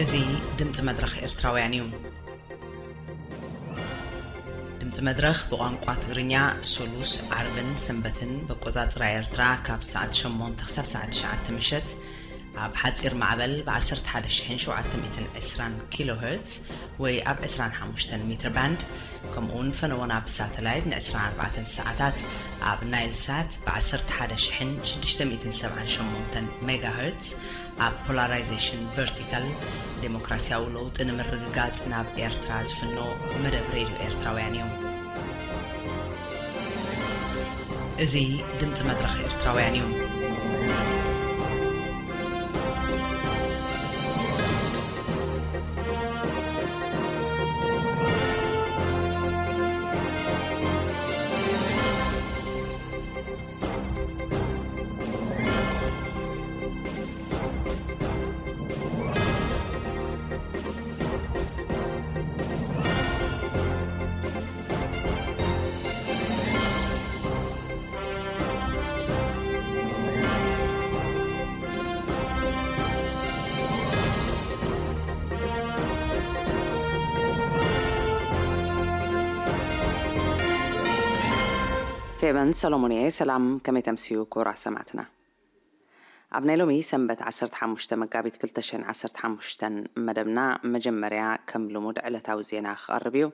እዚ ድምፂ መድረኽ ኤርትራውያን እዩ። ድምፂ መድረኽ ብቋንቋ ትግርኛ ሶሉስ፣ ዓርብን ሰንበትን ብኣቆፃፅራ ኤርትራ ካብ ሰዓት ሸሞንተ ክሳብ ሰዓት ትሽዓተ ምሸት ኣብ ሓፂር ማዕበል ብ ዓሰርተ ሓደ ሺሕን ሸውዓተ ሚእትን ዕስራን ኪሎ ሄርትዝ ወይ ኣብ ዕስራን ሓሙሽተን ሜትር ባንድ፣ ከምኡ እውን ፈነወና ብሳተላይት ን ዕስራን ኣርባዕተን ሰዓታት ኣብ ናይል ሳት ብ ዓሰርተ ሓደ ሺሕን ሽዱሽተ ሚእትን ሰብዓን ሸሞንተን ሜጋ ሄርትዝ ኣብ ፖላራይዜሽን ቨርቲካል ዴሞክራሲያዊ ለውጢ ንምርግጋጽ ናብ ኤርትራ ዝፍኖ መደብ ሬድዮ ኤርትራውያን እዩ። እዚ ድምጺ መድረኽ ኤርትራውያን እዩ። ፌቨን ሰሎሞን እየ። ሰላም፣ ከመይ ተምስዩ ክቡራት ሰማዕትና? ኣብ ናይ ሎሚ ሰንበት ዓሰርተ ሓሙሽተ መጋቢት ክልተ ሽሕን ዓሰርተ ሓሙሽተን መደብና መጀመርያ ከም ልሙድ ዕለታዊ ዜና ክቐርብ እዩ።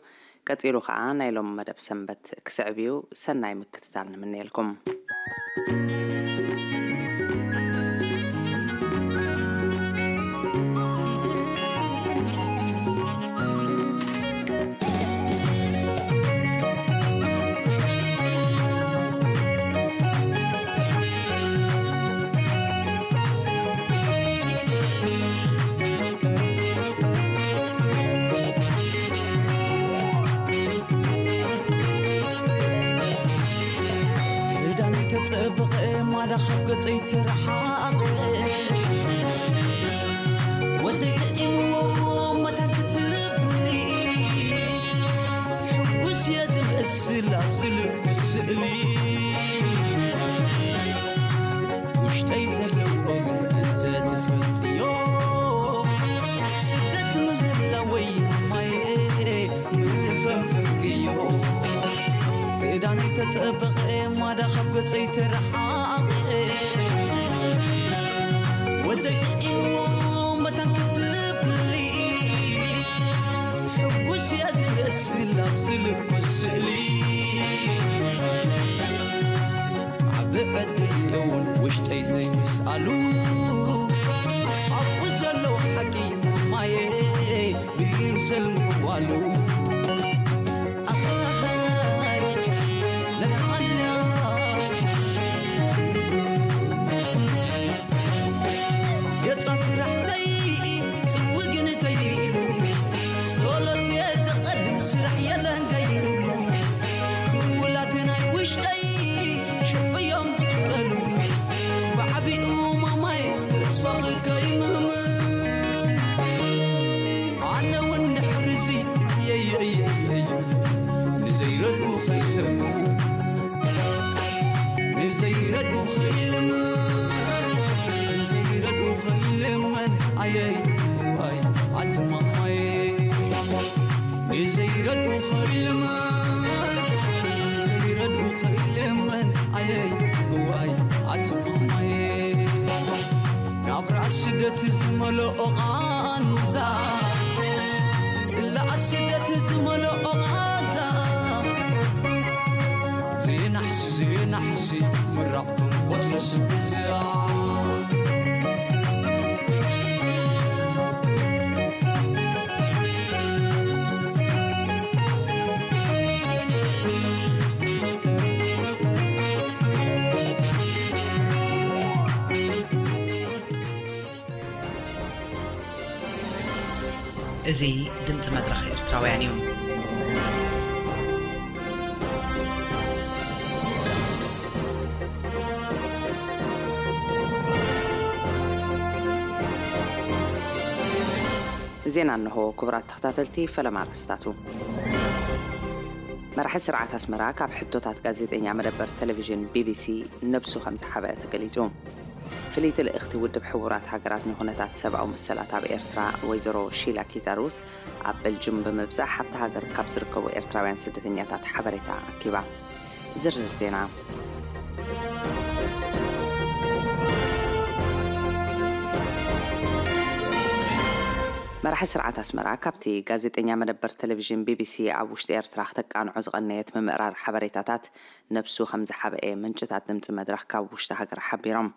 ቀጺሉ ኸኣ ናይ ሎሚ መደብ ሰንበት ክስዕብ እዩ። ሰናይ ምክትታል ንምነየልኩም። ክዳነይ ተጸበቐ ማዳ ካብ ገጸይ ተረሓቐ። ወደይ ጥዒምዎ መታን ክትብሊ፣ ሕጉስ እየ ዝመስል ኣብዚ ልቡ ስእሊ። ውሽጠይ ዘለዎ ግን እንተትፈልጥዮ፣ ስደት ምህላወይ ማየ ምፈንፈንክዮ። ክዳነይ ተጸበቐ ማዳ ካብ ገጸይ ተረሓቐ። ወደይ ጥዒምዎ መታን ክትብሊ፣ ሕጉስ እየ ዝመስል ኣብዚ ልቡ ስእሊ። ዓቢ ዕድል እውን ውሽጠይ ዘይምስኣሉ፣ ኣብኡ ዘሎ ሓቂ ማየ ብይምሰል ምዋሉ። ኣኻኻይ ነብዓላ ገጻ ስራሕተይ ጽውግን ተይሉ፣ ጸሎት እየ ዘቐድም ስራሕ የለን ከይሉ፣ ውላተ ናይ ውሽጠይ ሽዑ እዮም ዝዕቀሉ፣ ብዓቢኡ ማማይ ተስፋኺ ከይምህምን። ኣነ እውን ድሕርዚ የየየየዩ ንዘይረድኡ ከይለምን። ንዘይረድኡ ኸይልምን፣ ንዘይረድኡ ኸይልምን፣ ኣየይ ዋይ ኣትማማየ። ንዘይረድኡ ኸይልምን፣ ንዘይረድኡ ኸይልምን፣ ኣየይ ዋይ ኣትማማየ። ናብራ ስደት ዝመልኦ ቃንዛ፣ ጽላእ ስደት ዝመልኦ ቃንዛ፣ ዘይናሕሲ ዘይናሕሲ ምራቕ ክንቆጽስ ብዛ። እዚ ድምፂ መድረኽ ኤርትራውያን እዩ። ዜና እንሆ። ክቡራት ተኸታተልቲ፣ ፈለማ ኣርእስታቱ። መራሒ ስርዓት ኣስመራ ካብ ሕቶታት ጋዜጠኛ መደበር ቴሌቪዥን ቢቢሲ ነብሱ ከም ዝሓበአ ተገሊጹ። ፍልይቲ ልእኽቲ ውድብ ሕቡራት ሃገራት ንኩነታት ሰብኣዊ መሰላት ኣብ ኤርትራ ወይዘሮ ሺላ ኪታሩስ ኣብ በልጁም ብምብጻሕ ኣብቲ ሃገር ካብ ዝርከቡ ኤርትራውያን ስደተኛታት ሓበሬታ ኣኪባ። ዝርዝር ዜና። መራሒ ስርዓት ኣስመራ ካብቲ ጋዜጠኛ መደበር ቴሌቪዥን ቢቢሲ ኣብ ውሽጢ ኤርትራ ክተቃንዖ ዝቐነየት ምምእራር ሓበሬታታት ነብሱ ከም ዝሓበኤ ምንጭታት ድምፂ መድረኽ ካብ ውሽጢ ሃገር ሓቢሮም።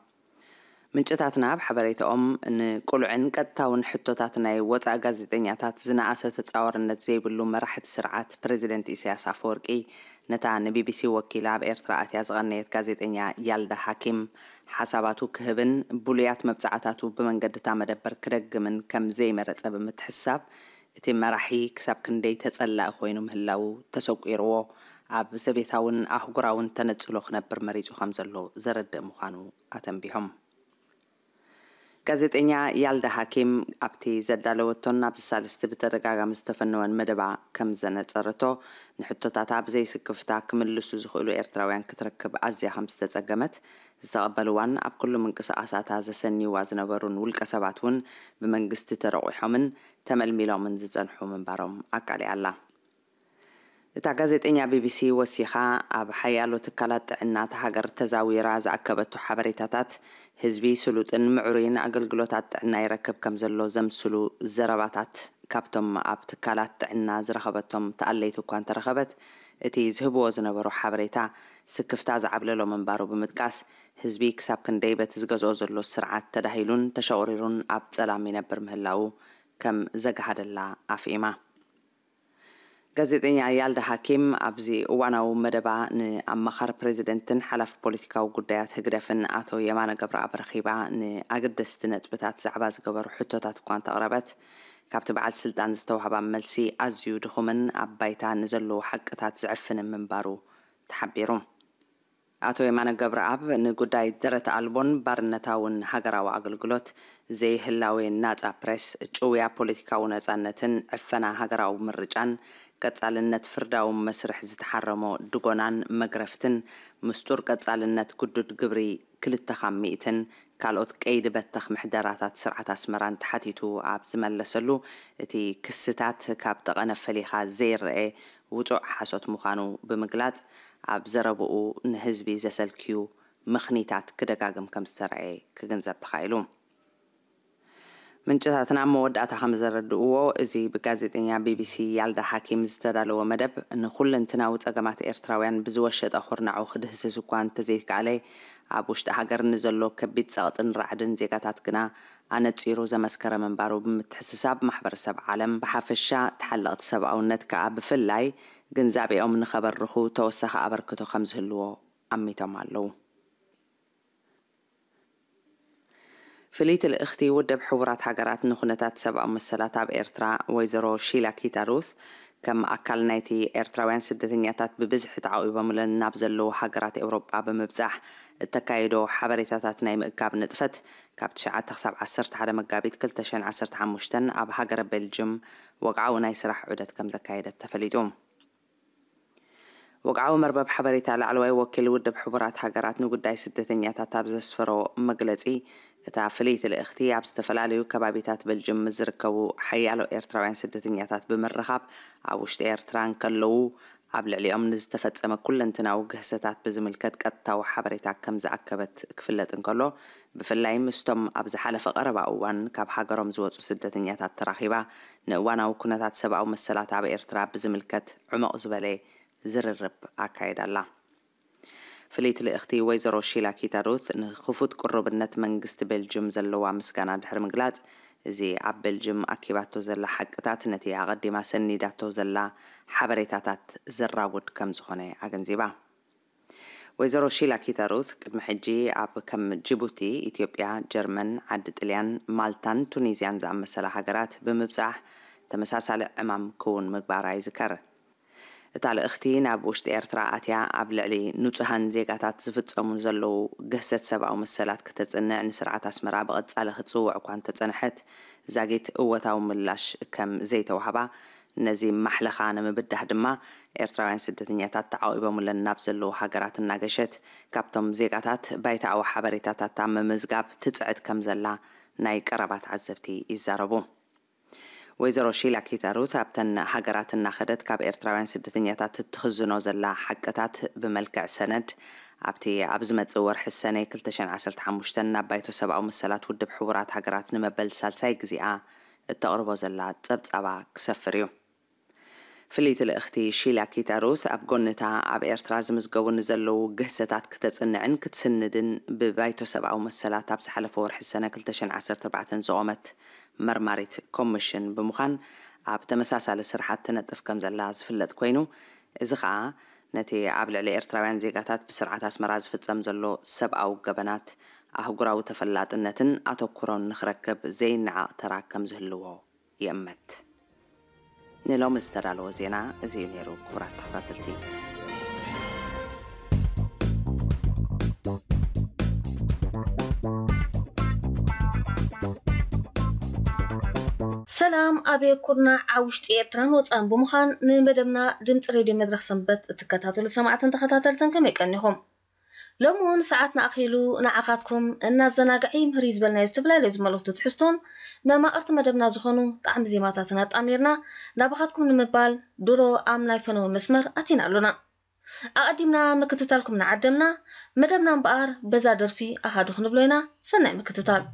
ምንጭታትና ኣብ ሓበሬታኦም ንቁሉዕን ቀጥታውን ሕቶታት ናይ ወፃኢ ጋዜጠኛታት ዝነኣሰ ተፃዋርነት ዘይብሉ መራሕቲ ስርዓት ፕሬዚደንት ኢሳያስ ኣፈወርቂ ነታ ንቢቢሲ ወኪላ ኣብ ኤርትራ ኣትያ ዝቐነየት ጋዜጠኛ ያልዳ ሓኪም ሓሳባቱ ክህብን ብሉያት መብጻዕታቱ ብመንገድታ መደበር ክደግምን ከም ዘይመረጸ ብምትሕስሳብ እቲ መራሒ ክሳብ ክንደይ ተጸላኢ ኮይኑ ምህላዉ ተሰቂርዎ ኣብ ዘቤታውን ኣህጉራውን ተነጽሎ ክነብር መሪጹ ከም ዘሎ ዘረድእ ምዃኑ ኣተንቢሆም። ጋዜጠኛ ያልዳ ሓኪም ኣብቲ ዘዳለወቶን ኣብዚ ሳልስቲ ብተደጋጋሚ ዝተፈነወን መደባ ከም ዘነጸረቶ ንሕቶታታ ብዘይስክፍታ ክምልሱ ዝኽእሉ ኤርትራውያን ክትረክብ ኣዝያ ከም ዝተጸገመት ዝተቐበልዋን ኣብ ኩሉ ምንቅስቓሳታ ዘሰንይዋ ዝነበሩን ውልቀ ሰባት እውን ብመንግስቲ ተረቑሖምን ተመልሚሎምን ዝጸንሑ ምንባሮም ኣቃሊዓ ኣላ። እታ ጋዜጠኛ ቢቢሲ ወሲኻ ኣብ ሓያሎ ትካላት ጥዕና እታ ሃገር ተዛዊራ ዝኣከበቶ ሓበሬታታት ህዝቢ ስሉጥን ምዕሩይን ኣገልግሎታት ጥዕና ይረክብ ከም ዘሎ ዘምስሉ ዘረባታት ካብቶም ኣብ ትካላት ጥዕና ዝረኸበቶም ተኣለይቲ እኳ እንተረኸበት እቲ ዝህብዎ ዝነበሩ ሓበሬታ ስክፍታ ዝዓብለሎ ምንባሩ ብምጥቃስ ህዝቢ ክሳብ ክንደይ በቲ ዝገዝኦ ዘሎ ስርዓት ተዳሂሉን ተሸቑሪሩን ኣብ ጸላም ይነብር ምህላዉ ከም ዘግሃደላ ኣፍኢማ። ጋዜጠኛ ያልዳ ሓኪም ኣብዚ እዋናዊ መደባ ንኣማኻሪ ፕሬዚደንትን ሓላፊ ፖለቲካዊ ጉዳያት ህግደፍን ኣቶ የማነ ገብረኣብ ረኺባ ንኣገደስቲ ነጥብታት ዛዕባ ዝገበሩ ሕቶታት እኳ እንተቕረበት ካብቲ በዓል ስልጣን ዝተዋህባ መልሲ ኣዝዩ ድኹምን ኣብ ባይታ ንዘለዉ ሓቅታት ዝዕፍንን ምንባሩ ተሓቢሩ። ኣቶ የማነ ገብረኣብ ንጉዳይ ደረት ኣልቦን ባርነታውን ሃገራዊ ኣገልግሎት፣ ዘይህላዌ ናጻ ፕሬስ፣ ጭውያ ፖለቲካዊ ነጻነትን ዕፈና ሃገራዊ ምርጫን፣ ቀጻልነት ፍርዳዊ መስርሕ ዝተሓረሞ ድጎናን መግረፍትን፣ ምስጡር ቀጻልነት ግዱድ ግብሪ ክልተ ካብ ሚእትን ካልኦት ቀይዲ በተኽ ምሕደራታት ስርዓት ኣስመራን ተሓቲቱ ኣብ ዝመለሰሉ፣ እቲ ክስታት ካብ ጠቐነ ፈሊኻ ዘይረኤ ውጹዕ ሓሶት ምዃኑ ብምግላጽ፣ ኣብ ዘረብኡ ንህዝቢ ዘሰልክዩ ምኽኒታት ክደጋግም ከም ዝተራእየ ክግንዘብ ተኻኢሉ። ምንጭታትና ኣብ መወዳእታ ከም ዘረድእዎ፣ እዚ ብጋዜጠኛ ቢቢሲ ያልዳ ሓኪም ዝተዳለወ መደብ ንኹለንትናዊ ጸገማት ኤርትራውያን ብዝወሸጠ ኩርናዑ ክድህስስ እኳ እንተዘይከኣለ፣ ኣብ ውሽጢ ሃገር ንዘሎ ከቢድ ጸቕጥን ራዕድን ዜጋታት ግና ኣነጺሩ ዘመስከረ ምንባሩ ብምትሕስሳብ፣ ማሕበረሰብ ዓለም ብሓፈሻ፣ ተሓለቕቲ ሰብኣውነት ከኣ ብፍላይ ግንዛቤኦም ንኸበርኹ ተወሳኺ ኣበርክቶ ከም ዝህልዎ ኣሚቶም ኣለዉ። ፍልይቲ ልእኽቲ ውድብ ሕቡራት ሃገራት ንኩነታት ሰብኣዊ መሰላት ኣብ ኤርትራ ወይዘሮ ሺላ ኪታሩት ከም ኣካል ናይቲ ኤርትራውያን ስደተኛታት ብብዝሒ ተዓቑቦምለን ናብ ዘለዉ ሃገራት ኤውሮጳ ብምብጻሕ እተካይዶ ሓበሬታታት ናይ ምእካብ ንጥፈት ካብ ትሽዓተ ክሳብ ዓሰርተ ሓደ መጋቢት ክልተ ሽሕን ዓሰርተ ሓሙሽተን ኣብ ሃገረ ቤልጅም ወግዓዊ ናይ ስራሕ ዑደት ከም ዘካየደት ተፈሊጡ። ወግዓዊ መርበብ ሓበሬታ ላዕለዋይ ወኪል ውድብ ሕቡራት ሃገራት ንጉዳይ ስደተኛታት ኣብ ዘስፈሮ መግለጺ፣ እታ ፍልይቲ ልእኽቲ ኣብ ዝተፈላለዩ ከባቢታት በልጅም ምስ ዝርከቡ ሓያሎ ኤርትራውያን ስደተኛታት ብምርኻብ፣ ኣብ ውሽጢ ኤርትራ እንከለዉ ኣብ ልዕሊኦም ንዝተፈጸመ ኩለንትናዊ ግህሰታት ብዝምልከት ቀጥታዊ ሓበሬታ ከም ዝኣከበት ክፍለጥ እንከሎ፣ ብፍላይ ምስቶም ኣብ ዝሓለፈ ቀረባ እዋን ካብ ሃገሮም ዝወጹ ስደተኛታት ተራኺባ ንእዋናዊ ኩነታት ሰብኣዊ መሰላት ኣብ ኤርትራ ብዝምልከት ዕሙቕ ዝበለ ዝርርብ ኣካይዳ ኣላ። ፍልይቲ ልእኽቲ ወይዘሮ ሺላ ኪታሩት ንክፉት ቅሩብነት መንግስቲ ቤልጅም ዘለዋ ምስጋና ድሕሪ ምግላጽ፣ እዚ ኣብ ቤልጅም ኣኪባቶ ዘላ ሓቅታት ነቲ ኣቐዲማ ሰኒዳቶ ዘላ ሓበሬታታት ዘራጉድ ከም ዝኾነ ኣገንዚባ። ወይዘሮ ሺላ ኪታሩት ቅድሚ ሕጂ ኣብ ከም ጅቡቲ፣ ኢትዮጵያ፣ ጀርመን፣ ዓዲ ጥልያን፣ ማልታን ቱኒዝያን ዝኣመሰላ ሃገራት ብምብጻሕ ተመሳሳሊ ዕማም ክውን ምግባራ ይዝከር። እታ ልእኽቲ ናብ ውሽጢ ኤርትራ ኣትያ ኣብ ልዕሊ ንጹሃን ዜጋታት ዝፍጸሙ ዘለዉ ግህሰት ሰብኣዊ መሰላት ክተጽንዕ ንስርዓት ኣስመራ ብቐጻሊ ክትጽውዕ እኳ እንተጸንሐት፣ ዛጊት እወታዊ ምላሽ ከም ዘይተዋህባ ነዚ ማሕለኻ ንምብዳህ ድማ ኤርትራውያን ስደተኛታት ተዓቒቦምለን ናብ ዘለዉ ሃገራት እናገሸት ካብቶም ዜጋታት ባይታኣዊ ሓበሬታታት ኣብ ምምዝጋብ ትጽዕት ከም ዘላ ናይ ቀረባ ተዓዘብቲ ይዛረቡ። ወይዘሮ ሺላ ኪታሩት ኣብተን ሃገራት እናኸደት ካብ ኤርትራውያን ስደተኛታት እትኽዝኖ ዘላ ሓቅታት ብመልክዕ ሰነድ ኣብቲ ኣብ ዝመጽእ ወርሒ ሰነ ክልተ ሽሕን ዓሰርተ ሓሙሽተን ናብ ባይቶ ሰብኣዊ መሰላት ውድብ ሕቡራት ሃገራት ንመበል ሳልሳይ ግዜኣ እተቕርቦ ዘላ ጸብጻባ ክሰፍር እዩ። ፍልይቲ ልእኽቲ ሺላ ኪታሩት ኣብ ጎንታ ኣብ ኤርትራ ዝምዝገቡ ንዘለዉ ግህሰታት ክተጽንዕን ክትስንድን ብባይቶ ሰብኣዊ መሰላት ኣብ ዝሓለፈ ወርሒ ሰነ ክልተ ሽሕን ዓሰርተ ኣርባዕተን ዝቖመት መርማሪት ኮሚሽን ብምዃን ኣብ ተመሳሳሊ ስርሓት ትነጥፍ ከም ዘላ ዝፍለጥ ኮይኑ፣ እዚ ኸኣ ነቲ ኣብ ልዕሊ ኤርትራውያን ዜጋታት ብስርዓት ኣስመራ ዝፍጸም ዘሎ ሰብኣዊ ገበናት ኣህጉራዊ ተፈላጥነትን ኣተኩሮን ንኽረክብ ዘይነዓቕ ተራ ከም ዝህልዎ ይእመት። ንሎሚ ዝተዳለወ ዜና እዚ እዩ ነይሩ። ክቡራት ተኸታተልቲ፣ ሰላም ኣበየ ኩርናዕ ኣብ ውሽጢ ኤርትራን ወጻእን ብምዃን ንመደብና ድምፂ ሬድዮ መድረኽ ሰንበት እትከታተሉ ሰማዕትን ተኸታተልትን ከመይ ቀኒኹም? ሎሚ እውን ሰዓትና ኣኺሉ ንዓኻትኩም እናዘናግዐ ይምህር እዩ ዝበልናዮ ዝተፈላለዩ ዝመልእኽቱ ትሕዝቶን መማቕርቲ መደብና ዝኾኑ ጣዕሚ ዜማታትን ኣጣሚርና ናባኻትኩም ንምባል ድሮ ኣብ ናይ ፈነወ መስመር ኣቲና ኣሎና። ኣቐዲምና ምክትታልኩም እናዓደምና መደብና እምበኣር በዛ ደርፊ ኣኻዱ ክንብሎ ኢና። ሰናይ ምክትታል።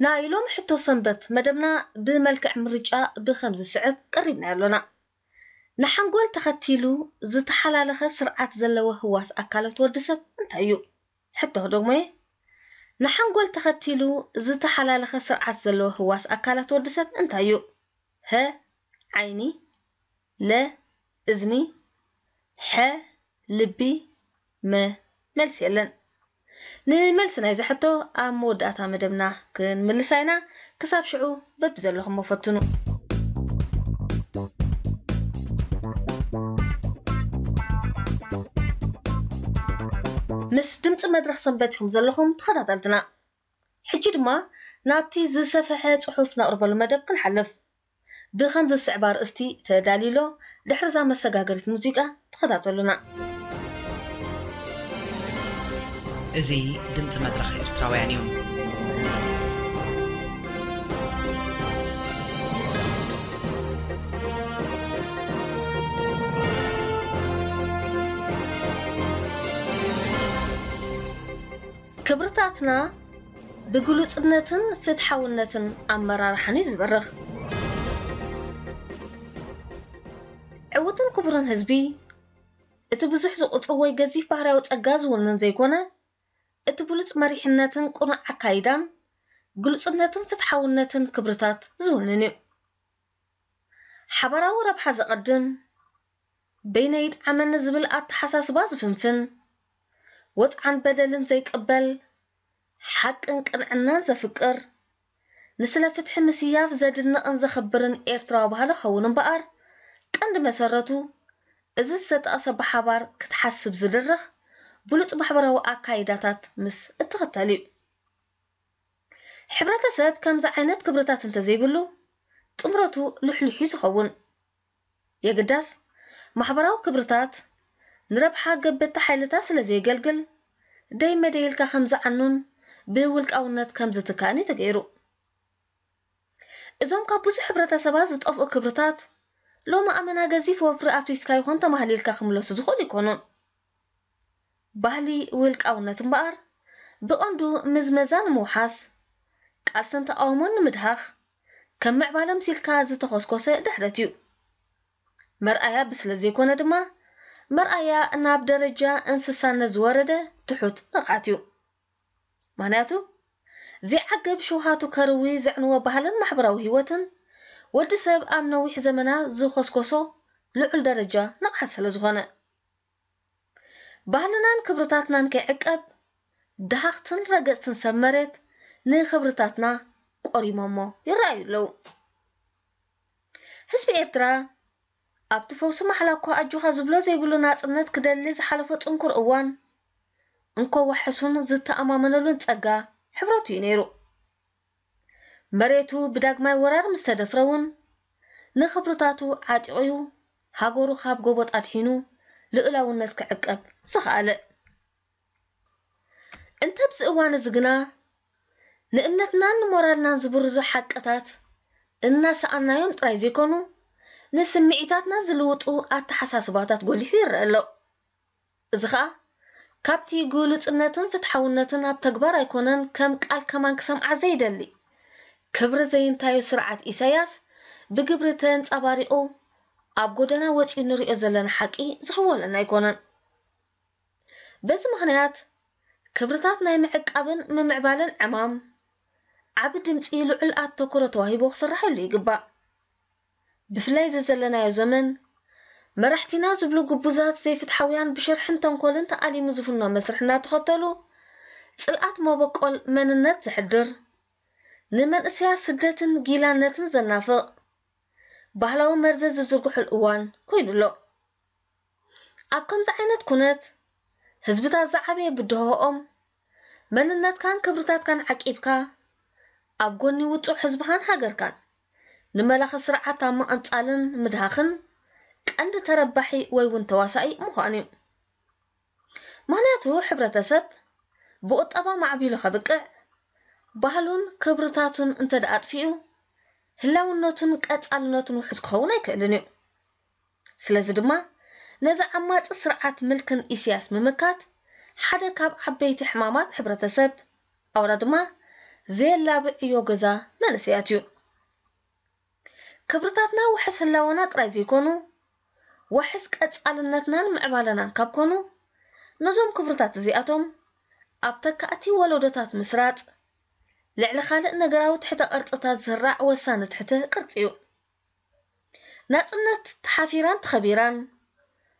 ናይ ሎሚ ሕቶ ሰንበት መደብና ብመልክዕ ምርጫ ብኸም ዝስዕብ ቀሪብና ኣሎና። ንሓንጎል ተኸቲሉ ዝተሓላለኸ ስርዓት ዘለዎ ህዋስ ኣካላት ወዲ ሰብ እንታይ እዩ? ሕቶ ክደግሞ እየ። ንሓንጎል ተኸቲሉ ዝተሓላለኸ ስርዓት ዘለዎ ህዋስ ኣካላት ወዲ ሰብ እንታይ እዩ? ሀ ዓይኒ፣ ለ እዝኒ፣ ሐ ልቢ፣ መ መልሲ የለን። ንመልሲ ናይዚ ሕቶ ኣብ መወዳእታ መደብና ክንምልሳ ኢና። ክሳብ ሽዑ በብዘለኹሞ ፈትኑ። ምስ ድምፂ መድረኽ ሰንበት ኢኹም ዘለኹም ተኸታተልትና። ሕጂ ድማ ናብቲ ዝሰፍሐ ጽሑፍ ነቕርበሉ መደብ ክንሓልፍ። ብኸምዚ ዝስዕብ ኣርእስቲ ተዳልዩ ኣሎ። ድሕሪ እዛ መሰጋገሪት ሙዚቃ ተኸታተሉና። እዚ ድምፂ መድረኽ ኤርትራውያን እዩ። ክብርታትና ብግሉጽነትን ፍትሓውነትን ኣመራርሓን እዩ ዝበርኽ። ዕዉትን ክቡርን ህዝቢ፣ እቲ ብዙሕ ዝቑጽር ወይ ገዚፍ ባህርያዊ ጸጋ ዝውንን ዘይኮነ፣ እቲ ብሉጽ መሪሕነትን ቅኑዕ ኣካይዳን፣ ግሉጽነትን ፍትሓውነትን ክብርታት ዝውንን እዩ። ሓባራዊ ረብሓ ዘቐድም፣ በይነይ ይጥዓመኒ ዝብል ኣተሓሳስባ ዝፍንፍን፣ ወጽዓን በደልን ዘይቅበል፣ ሓቅን ቅንዕናን ዘፍቅር፣ ንስለ ፍትሒ ምስያፍ ዘድንቕን ዘኽብርን ኤርትራዊ ባህሊ ክኸውን እምበኣር፣ ቀንዲ መሰረቱ እዚ ዝተጠቕሰ ብሓባር ክትሓስብ ዝድርኽ ብሉጽ ማሕበራዊ ኣካይዳታት ምስ እትኽተል እዩ። ሕብረተሰብ ከምዚ ዓይነት ክብርታት እንተዘይብሉ፣ ጥምረቱ ልሕሉሕ እዩ ዝኸውን። የግዳስ፣ ማሕበራዊ ክብርታት ንረብሓ ገበቲ ሓይልታት ስለ ዘየገልግል፣ ደይ መደይ ኢልካ ከም ዝዓኑን ብውልቃውነት ከም ዝትካእን እዩ ተገይሩ። እዞም ካብ ብዙሕ ሕብረተሰባት ዝጠፍኡ ክብርታት፣ ሎሚ ኣመና ገዚፍ ወፍሪ ኣፍሪስካ ይኾን ተማህሊልካ ክምለሱ ዝኽእሉ ኣይኮኑን። ባህሊ ውልቃውነት እምበኣር፣ ብቐንዱ ምዝመዛ ንምውሓስ፣ ቃልስን ተቓውሞን ንምድሃኽ፣ ከም ምዕባለ ምሲልካ ዝተኾስኮሰ ድሕረት እዩ። መርኣያ ብስለ ዘይኮነ ድማ፣ መርኣያ ናብ ደረጃ እንስሳነት ዝወረደ ትሑት ንቕሓት እዩ። ምኽንያቱ፣ ዘይዓግብ ሽውሃቱ ከርዊ ዘዕንዎ ባህልን ማሕበራዊ ህይወትን፣ ወዲ ሰብ ኣብ ነዊሕ ዘመናት ዝኾስኮሶ ልዑል ደረጃ ንቕሓት ስለ ዝኾነ። ባህልናን ክብርታትናን ከይዕቀብ፣ ደሃኽትን ረገጽትን ሰብ መሬት ንክብርታትና ቆሪሞሞ ይረኣዩ ኣለዉ። ህዝቢ ኤርትራ፣ ኣብቲ ፈውሲ ማሕላ እኳ ኣጆኻ ዝብሎ ዘይብሉ ናጽነት ክደሊ ዝሓለፎ ጽንኩር እዋን፣ እንኮ ዋሕሱን ዝተኣማመነሉን ጸጋ ሕብረቱ እዩ ነይሩ። መሬቱ ብዳግማይ ወራር ምስ ተደፍረ እውን፣ ንክብርታቱ ዓጢቑ እዩ ሃገሩ ካብ ጎቦጥ ኣድሒኑ ልኡላውነት ክዕቀብ ዝኸኣለ። እንተ ኣብዚ እዋን እዚ ግና፣ ንእምነትናን ንሞራልናን ዝብርዙ ሓቅታት እናሰኣናዮም ጥራይ ዘይኮኑ፣ ንስምዒታትና ዝልውጡ ኣተሓሳስባታት ጎሊሑ ይረአ ኣሎ። እዚ ኸኣ፣ ካብቲ ግሉጽነትን ፍትሓውነትን ኣብ ተግባር ኣይኮነን፣ ከም ቃል ከማን ክሰምዓ ዘይደሊ፣ ክብሪ ዘይንታዮ ስርዓት ኢሳያስ ብግብሪ ተንጸባሪቑ ኣብ ጎደና ወጺኡ ንሪኦ ዘለና ሓቂ ዝኽወለና ኣይኮነን። በዚ ምኽንያት፣ ክብርታት ናይ ምዕቃብን ምምዕባልን ዕማም፣ ዓቢ ድምጺ ልዑል ኣተኩሮ ተዋሂቦ ክስራሐሉ ይግባእ። ብፍላይ እዚ ዘለናዮ ዘመን፣ መራሕቲና ዝብሉ ግቡዛት ዘይፍትሓውያን ብሽርሕን ተንኮልን ተኣሊሙ ዝፍኖ መስርሕ እናተኸተሉ፣ ጽልኣት መበቆል መንነት ዘሕድር፣ ንመንእሰያት ስደትን ጊላነትን ዘናፍቕ፣ ባህላዊ መርዘ ዝዝርግሑል እዋን ኮይኑ ኣሎ። ኣብ ከምዚ ዓይነት ኩነት፣ ህዝብታት ዝዓበየ ብድሆኦም፣ መንነትካን ክብርታትካን ዓቂብካ፣ ኣብ ጎኒ ውጹዕ ህዝብኻን ሃገርካን፣ ንመላኺ ስርዓት ኣብ ምቕንጻልን ምድሃኽን ቀንዲ ተረባሒ ወይ እውን ተዋሳኢ ምዃን እዩ። ምኽንያቱ፣ ሕብረተሰብ ብቑጠባ ማዕቢሉ ከብቅዕ፣ ባህሉን ክብርታቱን እንተ ደኣ ኣጥፊኡ፣ ህላውነቱን ቀጻልነቱን ውሑስ ክኸውን ኣይክእልን እዩ። ስለዚ ድማ፣ ነዚ ዓማጺ ስርዓት ምልክን ኢሳያስ ምምካት፣ ሓደ ካብ ዓበይቲ ሕማማት ሕብረተሰብ፣ ኣውራ ድማ ዘየላብዕ ዕዮ ገዛ መንእሰያት እዩ። ክብርታትና ውሕስ ህላወና ጥራይ ዘይኮኑ፣ ውሕስ ቀጻልነትናን ምዕባለናን ካብ ኮኑ፣ ነዞም ክብርታት እዚኣቶም ኣብ ተካእቲ ወለዶታት ምስራጽ፣ ልዕሊ ካልእ ነገራዊ ትሕተ ቅርጽታት ዝስራዕ ወሳኒ ትሕተ ቅርጺ እዩ። ናጽነት ተሓፊራን ተኸቢራን፣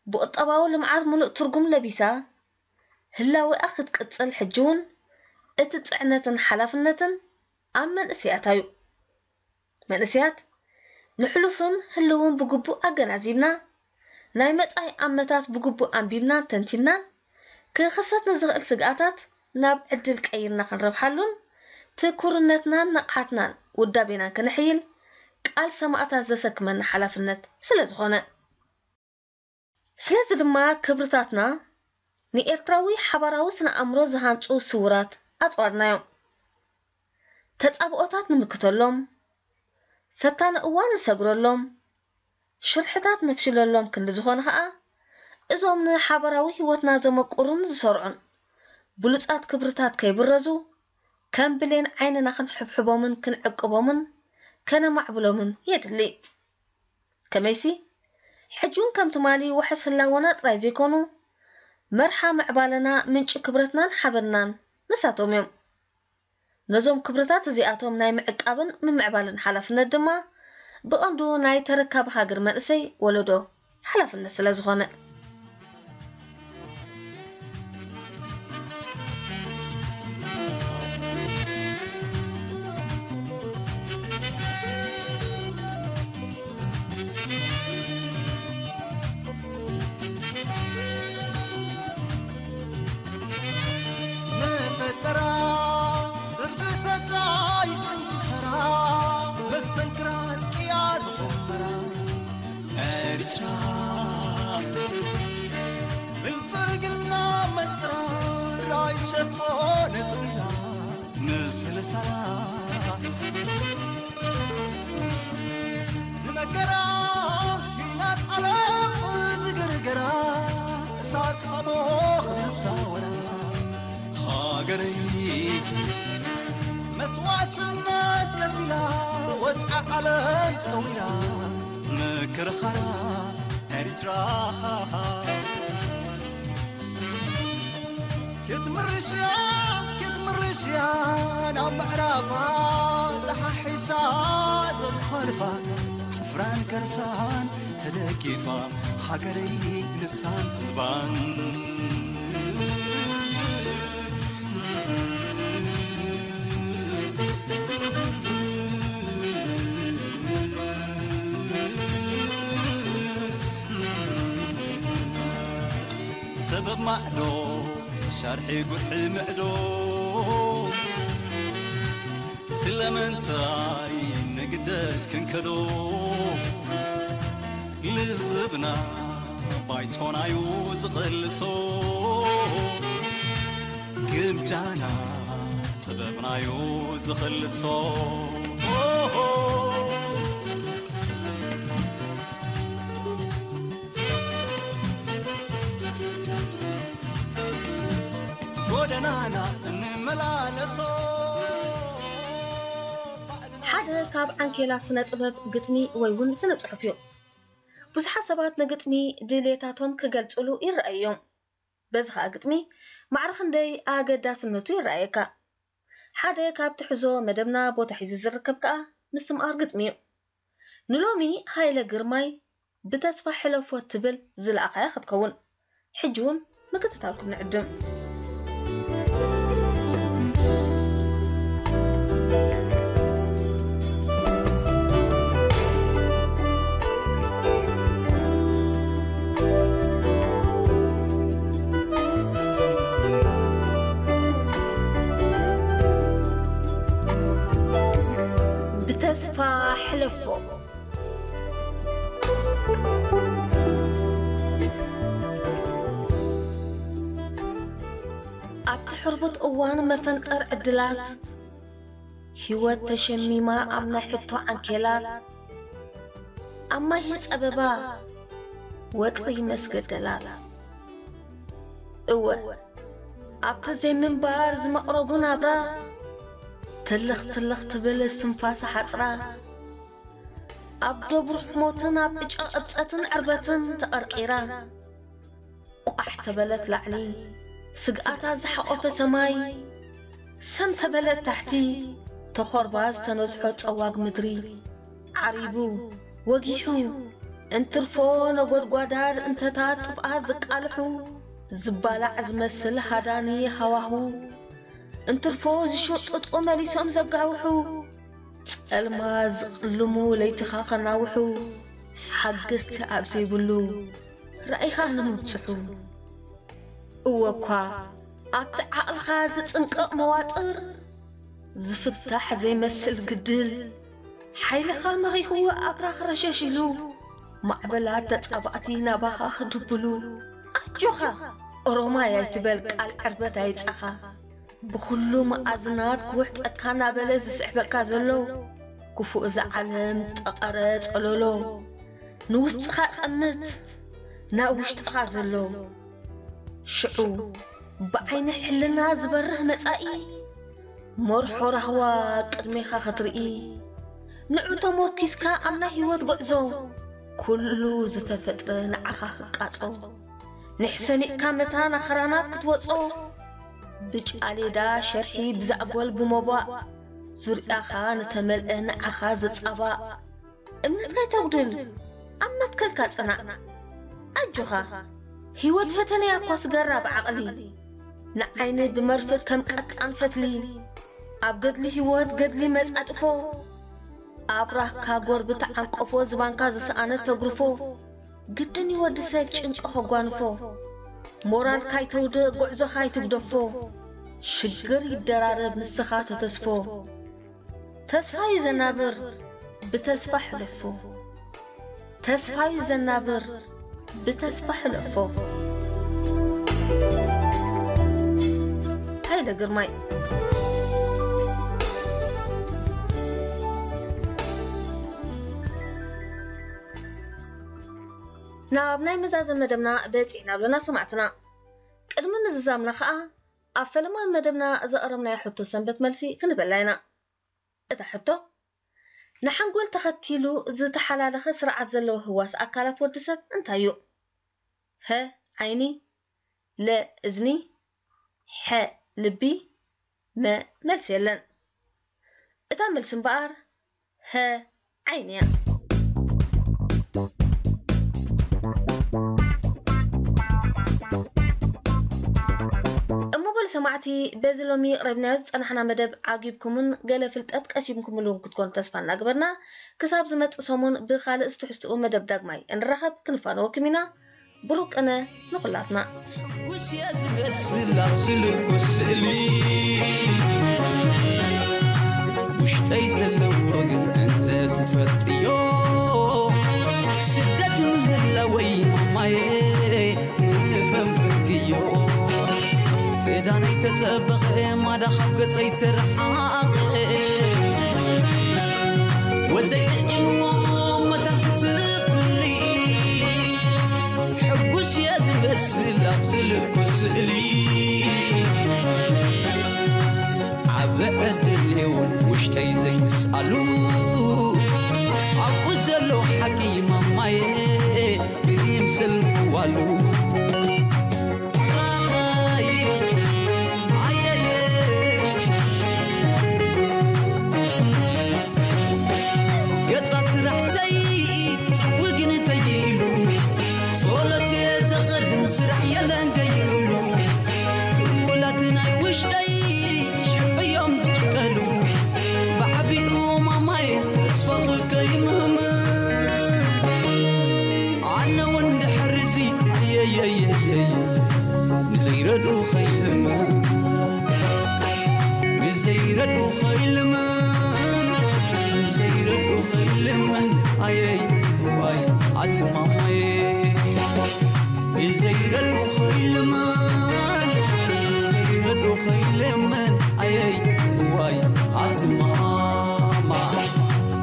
ብቁጠባዊ ልምዓት ምሉእ ትርጉም ለቢሳ፣ ህላዌኣ ክትቅጽል ሕጂ እውን እቲ ጽዕነትን ሓላፍነትን ኣብ መንእሰያታ እዩ። መንእሰያት ንሕሉፍን ህልውን ብግቡእ ኣገናዚብና፣ ናይ መጻኢ ኣመታት ብግቡእ ኣንቢብናን ተንቲንናን፣ ክኽሰት ንዝኽእል ስግኣታት ናብ ዕድል ቀይርና ክንረብሓሉን ትኩርነትናን ንቕሓትናን ውዳቤናን ክነሕይል ቃል ሰማእታት ዘሰክመና ሓላፍነት ስለ ዝኾነ። ስለዚ ድማ ክብርታትና ንኤርትራዊ ሓባራዊ ስነ ኣእምሮ ዝሃንጹ ስውራት ኣጽዋርና እዮም። ተጻብኦታት ንምክተሎም፣ ፈታኒ እዋን ንሰግረሎም፣ ሽርሕታት ነፍሽለሎም ክንዲ ዝኾነ ኸኣ፣ እዞም ንሓባራዊ ህይወትና ዘመቁሩን ዝሰርዑን ብሉጻት ክብርታት ከይብረዙ፣ ከም ብሌን ዓይንና ክንሕብሕቦምን ክንዕቅቦምን ከነማዕብሎምን የድሊ። ከመይሲ፣ ሕጂ እውን ከም ትማሊ ዋሕስ ህላወና ጥራይ ዘይኮኑ፣ መርሓ ምዕባለና፣ ምንጪ ክብረትናን ሓበንናን ንሳቶም እዮም። ነዞም ክብርታት እዚኣቶም ናይ ምዕቃብን ምምዕባልን ሓላፍነት ድማ ብቐንዱ ናይ ተረካቢ ሃገር መንእሰይ ወለዶ ሓላፍነት ስለ ዝኾነ። ሸቶ ነጺላ፣ ንስልሳ ንመከራ እናጣለፍ ዝግርገራ፣ እሳት ሓሞኽ ዝሳወራ ሃገረይ፣ መስዋዕትነት ለቢላ፣ ወጻ ዓለም ጸዊራ፣ ምክርኻራ ኤርትራ። ክትምርሽያ ክትምርሽያ ናብ ምዕራባ ተሓሒሳ ዘኳልፋ፣ ጽፍራን ከርሳን ተደጊፋ፣ ሃገረይ ንሳን ህዝባን። ሰበብ ማዕዶ ሻርሒ ጉርሒ ምዕዶ፣ ስለምንታይ ንግደድ ክንከዶ? ልዝብና ባይቶናዩ ዝቕልሶ፣ ግምጃና ጥበብናዩ ዝኽልሶ። ኦሆ! ጎደናና እንመላለሶ። ሓደ ካብ ዓንኬላ ስነ ጥበብ ግጥሚ ወይ እውን ስነ ጽሑፍ እዩ። ብዙሓት ሰባት ንግጥሚ ድልየታቶም ክገልጽሉ ይረኣዩ እዮም። በዚ ኸኣ ግጥሚ ማዕረ ክንደይ ኣገዳስነቱ ይረኣየካ። ሓደ ካብ ትሕዞ መደብና ቦታ ሒዙ ዝርከብ ከኣ ምስትምቓር ግጥሚ እዩ። ንሎሚ ሃይለ ግርማይ ብተስፋ ሕለፎ ትብል ዝለኣኻያ ክትከውን። ሕጂ እውን ምክትታልኩም ንዕድም። ብተስፋ ሕለፎ። ኣብቲ ሕርቡት እዋን መፈንጠር ዕድላት፣ ህይወት ተሸሚማ ኣብ ናይ ሕቶ ዓንኬላት፣ ኣብ ማይ ጸበባ ወጥሪ መስገደላት። እወ፣ ኣብቲ ዘይምንባር ዝመቕረቡ ናብራ፣ ትልኽ ትልኽ ትብል እስትንፋሳ ሓጥራ፣ ኣብ ዶብ ርሕሞትን ኣብ ብጫ ቅብጸትን ዕርበትን ተቐርቂራ፣ ቋሕ ተበለት ላዕሊ፣ ስግኣታ ዝሓቖፈ ሰማይ፣ ሰም ተበለት ታሕቲ፣ ተኾርባ ዝተነዝሖ ጸዋግ ምድሪ፣ ዓሪቡ፣ ወጊሑ፣ እንትርፎ ነጎድጓዳት እንተታት ጥፍኣት ዝቃልሑ፣ ዝባላዕ ዝመስል ሃዳኒ ሃዋሁ፣ እንትርፎ ዝሽርጥጡ መሊሶም ዘጋውሑ፣ ጸልማት ዝቕልሙ ለይትኻ ከናውሑ፣ ሓገዝቲ ኣብ ዘይብሉ ራኢኻ ንምብጽሑ። እወ እኳ ኣብቲ ዓቕልኻ ዝጽንቀቕ መዋጥር፣ ዝፍታሕ ዘይመስል ግድል፣ ሓይልኻ መኺኽዎ ኣብራኽ ረሸሽ ኢሉ፣ ማዕበላት ተጻባእቲ ናባኻ ክድብሉ። ኣጆኻ ኦሮማይ ኣይትበል ቃል ዕርበት ኣይጻኻ። ብኹሉ መኣዝናት ክውሕጠካ እናበለ ዝስዕበካ ዘሎ ክፉእ እዛ ዓለም ጠቐረ ጸሎሎ። ንውስጥኻ ቀምት ናብ ውሽጥኻ ዘሎ ሽዑ ብዓይኒ ሕልና ዝበርህ መጻኢ መርሖ ራህዋ ቅድሜኻ ክትርኢ ንዑ ተሞርኪስካ ኣብ ናይ ህይወት ጉዕዞ ኩሉ ዝተፈጥረ ንዓኻ ክቃጾ ንሕሰኒቕካ መታን ኣኽራናት ክትወጾ ብጫሌዳ ሸርሒ ብዛዕጎል ብሞባእ ዙርያኻ ንተመልአ ንዓኻ ዝጻባእ እምነትካ ኣይተጉድል ኣብ መትከልካ ጽናዕ ኣጆኻ ህይወት ፈተነያ እኳ ስገራ ብዓቕሊ ንዓይኒ ብመርፍእ ከም ቀጣን ፈትሊ ኣብ ገድሊ ህይወት ገድሊ መጻጥፎ ኣብራህካ ጎርቢ ተዓንቀፎ ዝባንካ ዝሰኣነት ተጉርፎ ግድን እዩ ወዲ ሰብ ጭንቂ ከጓንፎ ሞራልካ ኣይተውድእ ጉዕዞኻ ኣይትግደፎ ሽግር ይደራረብ ንስኻ ተተስፎ ተስፋ እዩ ዘናብር ብተስፋ ሕለፎ ተስፋ እዩ ዘናብር ብተስፋ ሕለፎ ግርማይ። ናብ ናይ መዛዘም መደብና በጺሕና ኣለና ሰማዕትና። ቅድሚ ምዝዛምና ከኣ ኣብ ፈለማ መደብና ዘቕረብናዮ ሕቶ ሰንበት መልሲ ክንበላ ኢና። እታ ሕቶ፣ ንሓንጎል ተኸቲሉ ዝተሓላለኸ ስርዓት ዘለዎ ህዋስ ኣካላት ወዲ ሰብ እንታይ እዩ? ሀ ዓይኒ፣ ለ እዝኒ፣ ሐ ልቢ፣ መ መልሲ የለን። እታ መልሲ እምበኣር ሀ ዓይኒ እያ። እሞ በሉ ሰማዕቲ፣ በዚ ሎሚ ሬብናዮ ዝጸናሕና መደብ ዓጊብኩምን ገለ ፍልጠት ቀሲምኩምሉ ክትኮኑ ተስፋ እናግበርና፣ ክሳብ ዝመጽእ ሰሙን ብኻልእ ዝትሕዝትኡ መደብ ዳግማይ እንራኸብ ክንፋነወኩም ኢና። ብሩክ ቅነ ንኹላትና። ሕጉስ እየ ዝመስል ኣብ ዝልኩ ስእሊ፣ ውሽጠይ ዘለዎ ግን እንተ ትፈልጥዮ፣ ስደት ምህላወይ ማማየ ምፈንፈንክዮ። ክዳነይ ተጸበቐ ማዳ ካብ ገጸይ ተረሓቐ፣ ወደይ ጥዒምዎ መታን ክትብሊ፣ ሕጉስ እየ ዝመስል ኣብ ዝልኩ ስእሊ። ዓቢ ዕድል እውን ውሽጠይ ዘይምስኣሉ፣ ኣብኡ ዘሎ ሓቂ ማማየ ይምስል ምዋሉ። ኣየ፣ ኣየየ። ገጻ ስራሕተይ ጽውግን ተይሉ፣ ጸሎት እየ ዘቐድም ስራሕ የለን ገይሉ። ውላት ናይ ውሽጠይ ሽዑ እዮም ዝቕልቀሉ፣ ብዓቢኡ ማማይ ተስፋ ከይምህም። ኣነ እውን ድሕሪ እዚ ኣየየየየየ፣ ንዘይረድኡ ከይልምን፣ ንዘይረድኡ ከይልምን፣ ንዘይረድኡ ከይልምን፣ ኣየይ ዋይ ኣቲ ማማየ። ንዘይረድኡ ከይልምን፣ ንዘይረድኡ ከይልምን፣ ኣየይ ዋይ ኣቲ ማማ።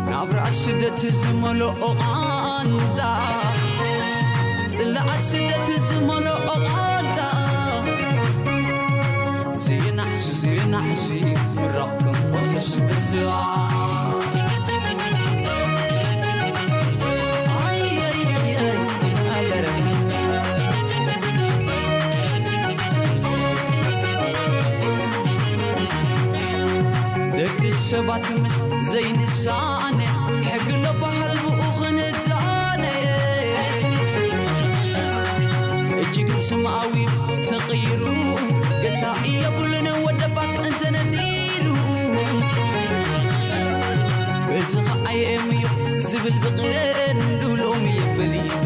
ናብራ ስደት ዝመልኦ ቃንዛ፣ ጽላኣ ስደት ዝመልኦ ቃንዛ፣ ዘይናሕሲ ዘይናሕሲ ምራቕ ከም ወትሕስ ብዝኣ። ኣየየየ፣ ኣበረ። ደቂ ሰባት ምስ ዘይንሳነ፣ ሕጊ ኣሎ በሃል ብኡ ክንዛነ። እጅግን ስምኣዊ ተቐይሩ፣ ገታ የብሉን ወደባት እንተነዲሩ። በዚ ኸዓ የእምዮ ዝብል ብቐንዱ ሎሚ የፈሊጠ፣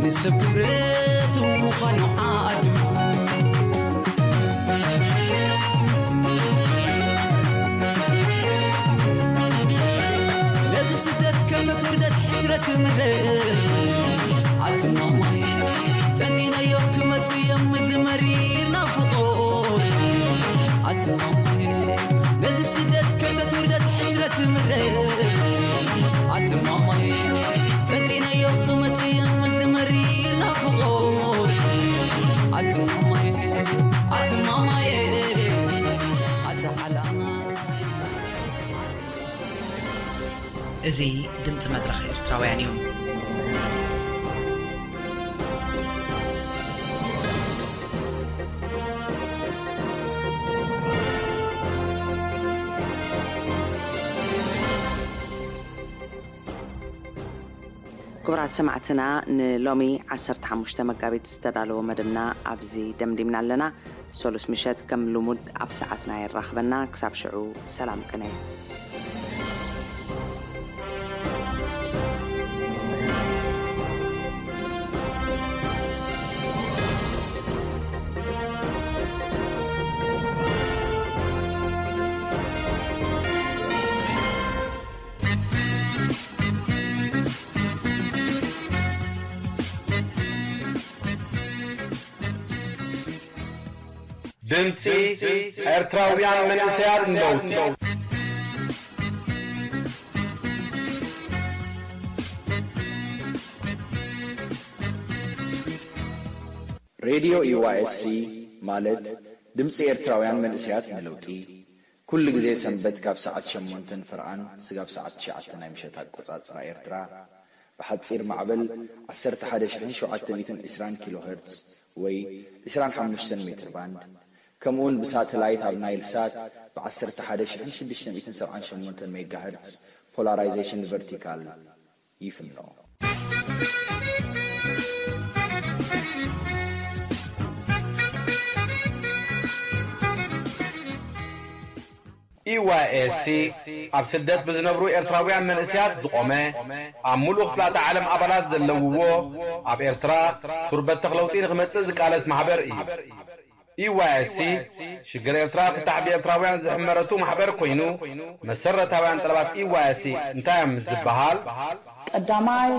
ንሰብ ክብረቱ ምዃኑ ዓዱ። ነዚ ስደት ከርተት ውርደት ሕስረት ምረ ኣቲ ማማይ፣ ጠንጢነዮ ክመጽእ እየ ምዚ መሪር ናፍቖት። ኣቲ ማማይ፣ ነዚ ስደት ከርተት ውርደት ሕስረት ምረ ኣቲ ማማይ፣ ጠንጢነዮ ክመጽእ እየ ምዚ መሪር ናፍቖት። ኣቲ ማማይ፣ ኣቲ ማማይ፣ ኣቲ ሓላና። እዚ ድምፂ መድረኽ ኤርትራውያን እዩ። ክቡራት ሰማዕትና፣ ንሎሚ ዓሰርተ ሓሙሽተ መጋቢት ዝተዳለወ መደብና ኣብዚ ደምዲምና ኣለና። ሰሉስ ምሸት ከም ልሙድ ኣብ ሰዓትና የራኽበና። ክሳብ ሽዑ ሰላም ቅነ። ድምጺ ኤርትራውያን መንእሰያት ንለውጢ። ሬድዮ ዩ ዋይ ኤስ ሲ ማለት ድምጺ ኤርትራውያን መንእሰያት ንለውጢ፣ ኩሉ ግዜ ሰንበት ካብ ሰዓት ሸሞንተን ፍርቓን ስጋብ ሰዓት ትሽዓተ ናይ ምሸት ኣቆጻጽራ ኤርትራ፣ ብሓጺር ማዕበል ዓሰርተ ሓደ ሽሕን ሸውዓተ ሚእትን ዕስራን ኪሎ ሄርትዝ ወይ ዕስራን ሓሙሽተን ሜትር ባንድ፣ ከምኡውን ብሳተላይት ኣብ ናይል ሳት ብ ዓሰርተ ሓደ ሽሕን ሽዱሽተ ሚእትን ሰብዓን ሸሞንተን ሜጋ ሄርትዝ ፖላራይዜሽን ቨርቲካል ይፍኖ። ዩ ዋይ ኤስ ሲ ኣብ ስደት ብዝነብሩ ኤርትራውያን መንእሰያት ዝቖመ፣ ኣብ ምሉእ ክፍላተ ዓለም ኣባላት ዘለውዎ፣ ኣብ ኤርትራ ሱር በተኽ ለውጢ ንኽመጽእ ዝቃለስ ማሕበር እዩ። ዩ ዋይ ኤስ ሲ ሽግር ኤርትራ ፍታሕ ብኤርትራውያን ዝሕመረቱ ማሕበር ኮይኑ፣ መሰረታውያን ጠለባት ዩ ዋይ ኤስ ሲ እንታይ እዮም ምስ ዝበሃል፣ ቀዳማይ፣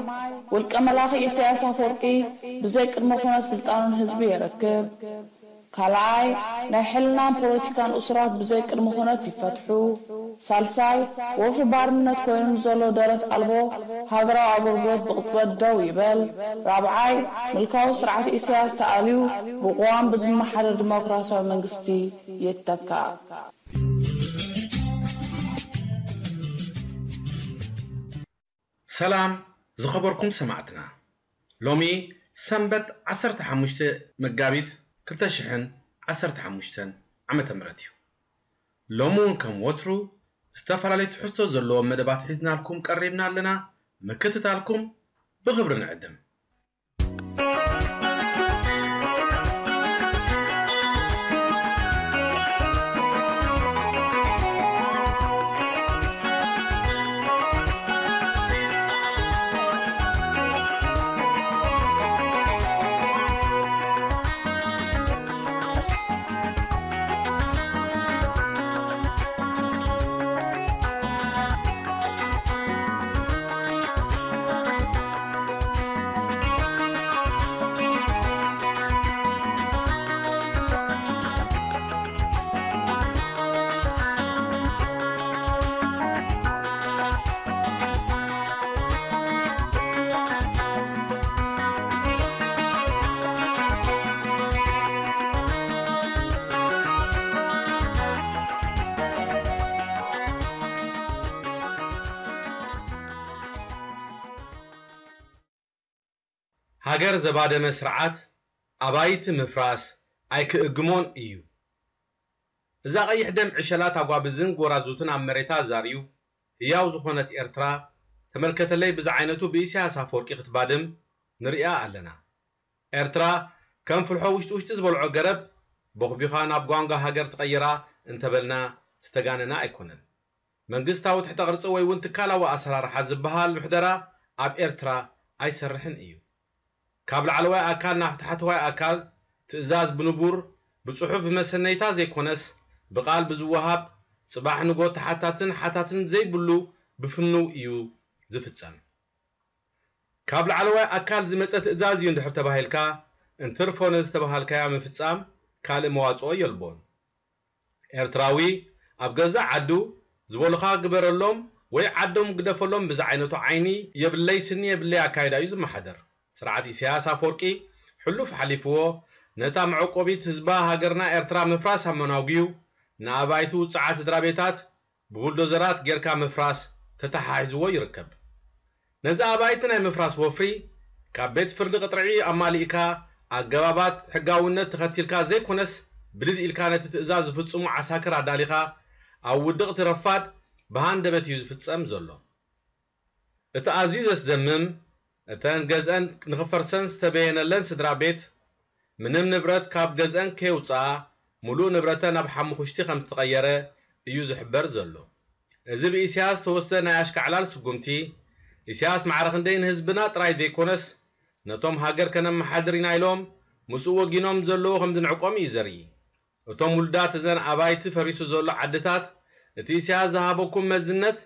ውልቀ መላኺ ኢሳያስ ኣፈወርቂ ብዘይ ቅድመ ኩነት ስልጣኑን ህዝቢ የረክብ። ካልኣይ፣ ናይ ሕልናን ፖለቲካን እሱራት ብዘይ ቅድመ ኩነት ይፈትሑ። ሳልሳይ፣ ወፍሪ ባርነት ኮይኑ ንዘሎ ደረት ኣልቦ ሃገራዊ ኣገልግሎት ብቕጽበት ደው ይበል። ራብዓይ፣ ምልካዊ ስርዓት ኢሳያስ ተኣልዩ ብቅዋም ብዝመሓደር ዲሞክራሲያዊ መንግስቲ ይተካእ። ሰላም ዝኸበርኩም ሰማዕትና፣ ሎሚ ሰንበት ዓሰርተ ሓሙሽተ መጋቢት ክልተ ሽሕን ዓሰርተ ሓሙሽተን ዓመተ ምህረት እዩ። ሎሚ እውን ከም ወትሩ ዝተፈላለዩ ትሕዝቶ ዘለዎም መደባት ሒዝናልኩም ቀሪብና ኣለና። ምክትታልኩም ብኽብሪ ንዕድም። ሃገር ዘባደመ ስርዓት ኣባይቲ ምፍራስ ኣይክእግሞን እዩ። እዛ ቀይሕ ደም ዕሸላት ኣጓብዝን ጎራዙትን ኣብ መሬታ ዛርዩ ህያው ዝኾነት ኤርትራ ተመልከተለይ ብዝዓይነቱ ብኢሳያስ ኣፈወርቂ ክትባድም ንሪኣ ኣለና። ኤርትራ ከም ፍልሖ ውሽጢ ውሽጢ ዝበልዖ ገረብ ቦኽቢኻ ናብ ጓንጓ ሃገር ትቐይራ እንተበልና ዝተጋነነ ኣይኮነን። መንግስታዊ ትሕተ ቅርጺ ወይ እውን ትካላዊ ኣሰራርሓ ዝበሃል ምሕደራ ኣብ ኤርትራ ኣይሰርሕን እዩ። ካብ ላዕለዋይ ኣካል ናብ ታሕተዋይ ኣካል ትእዛዝ ብንቡር፣ ብጽሑፍ ብመሰነይታ ዘይኮነስ ብቓል ብዝወሃብ ጽባሕ ንጎ ተሓታትን ሓታትን ዘይብሉ ብፍኑው እዩ ዝፍጸም። ካብ ላዕለዋይ ኣካል ዝመጸ ትእዛዝ እዩ እንድሕር ተባሂልካ እንትርፎ ነዚ ዝተባሃልካዮ ምፍጻም ካልእ መዋጽኦ የልቦን። ኤርትራዊ ኣብ ገዛእ ዓዱ ዝበሉኻ ግበረሎም ወይ ዓዶም ግደፈሎም ብዝዓይነቱ ዓይኒ የብለይ ስኒ የብለይ ኣካይዳ እዩ ዝመሓደር። ስርዓት ኢሳያስ ኣፈወርቂ ሕሉፍ ሓሊፍዎ ነታ መዕቆቢት ህዝባ ሃገርና ኤርትራ ምፍራስ ኣመናጒዩ ንኣባይቲ ውጽዓት ስድራቤታት ብቡልዶዘራት ጌርካ ምፍራስ ተተሓሒዝዎ ይርከብ። ነዚ ኣባይቲ ናይ ምፍራስ ወፍሪ ካብ ቤት ፍርዲ ቅጥርዒ ኣማሊእካ ኣገባባት ሕጋውነት ተኸቲልካ ዘይኮነስ ብድድ ኢልካ ነቲ ትእዛዝ ዝፍጽሙ ዓሳክር ኣዳሊኻ ኣብ ውድቕቲ ረፋድ ብሃንደበት እዩ ዝፍጸም ዘሎ። እቲ ኣዝዩ ዘስደምም እተን ገዝአን ንኽፈርሰን ዝተበየነለን ስድራ ቤት ምንም ንብረት ካብ ገዝአን ከየውፅኣ ሙሉእ ንብረተን ናብ ሓሙኽሽቲ ከምዝተቐየረ እዩ ዝሕበር ዘሎ። እዚ ብኢሳያስ ዝተወስደ ናይ ኣሽካዕላል ስጉምቲ ኢሳያስ ማዕረ ክንደይ ንህዝብና ጥራይ ዘይኮነስ ነቶም ሃገር ከነመሓድር ኢና ኢሎም ምስኡ ወጊኖም ዘለዉ ከምዝንዕቆም እዩ ዘርኢ። እቶም ውሉዳት እዘን ኣባይቲ ፈሪሱ ዘሎ ዓድታት እቲ ኢሳያስ ዝሃበኩም መዝነት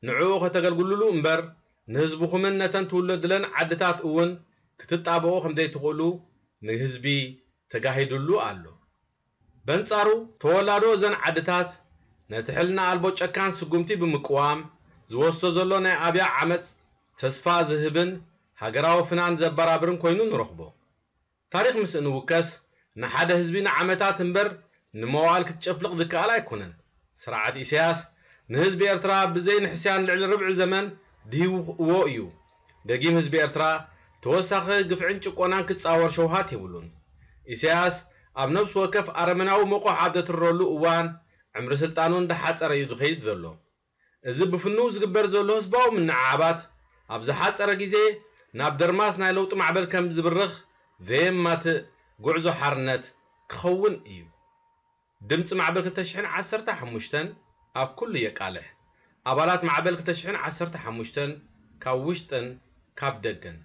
ንዕኡ ከተገልግሉሉ እምበር ንህዝብኹምን ነተን ትውለዱለን ዓድታት እውን ክትጣበቑ ከምዘይትኽእሉ ንህዝቢ ተጋሂዱሉ ኣሎ። በንጻሩ፣ ተወላዶ እዘን ዓድታት ነቲ ሕልና ኣልቦ ጨካን ስጉምቲ ብምቅዋም ዝወስዶ ዘሎ ናይ ኣብያ ዓመጽ ተስፋ ዝህብን ሃገራዊ ፍናን ዘበራብርን ኮይኑ ንረኽቦ። ታሪኽ ምስ እንውከስ፣ ንሓደ ህዝቢ ንዓመታት እምበር ንመዋእል ክትጨፍልቕ ዝከኣል ኣይኮነን። ስርዓት ኢሳያስ ንህዝቢ ኤርትራ ብዘይ ንሕስያን ልዕሊ ርብዒ ዘመን ድሂውዎ እዩ። ደጊም ህዝቢ ኤርትራ ተወሳኺ ግፍዕን ጭቆናን ክጻወር ሸውሃት የብሉን። ኢሳያስ ኣብ ነፍሲ ወከፍ ኣረመናዊ መቑሕ ኣብ ዘትረሉ እዋን፣ ዕምሪ ስልጣኑ እንዳሓጸረ እዩ ዝኸይድ ዘሎ። እዚ ብፍኑው ዝግበር ዘሎ ህዝባዊ ምንዕዓባት፣ ኣብ ዝሓጸረ ግዜ ናብ ደርማስ ናይ ለውጢ ማዕበል ከም ዝብርኽ ዘየማትእ ጉዕዞ ሓርነት ክኸውን እዩ። ድምጺ ማዕበል ክልተ ሽሕን ዓሰርተ ሓሙሽተን ኣብ ኩሉ የቃልሕ። ኣባላት ማዕበል ክልተ ሽሕን ዓሰርተ ሓሙሽተን ካብ ውሽጥን ካብ ደገን።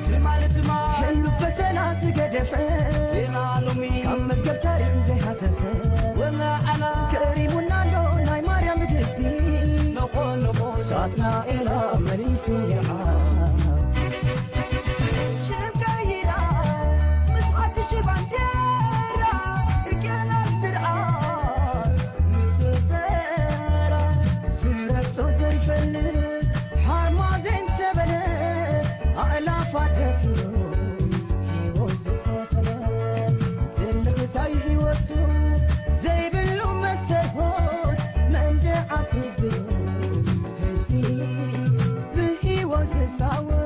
ትማሊ ትማሊ ህሉፍ በሰላ ዝገደፈ ዜና ሎሚ ካብ መዝገብ ታሪኽ ዘይሃሰሰ ወናዓና ከሪሙና ኣሎ ናይ ማርያም ግቢ። ነኾ ነኾ ሳትናኤላ መሊሱ ይዓብ። ሽም ቀይራ ምስ ሓድሽ ባንዴራ እገና ስርዓት ምስ በራ ዝረግጾ ዘይፈልጥ ሓርማዜን ተበለ ኣእላፋት ደፊኑ ህይወት ዝተኸለ ትልኽታይ ህይወቱ ዘይብሉ መስተርሆት መንደዓት ህዝቢ ህዝቢ ብህይወት ዝጻወት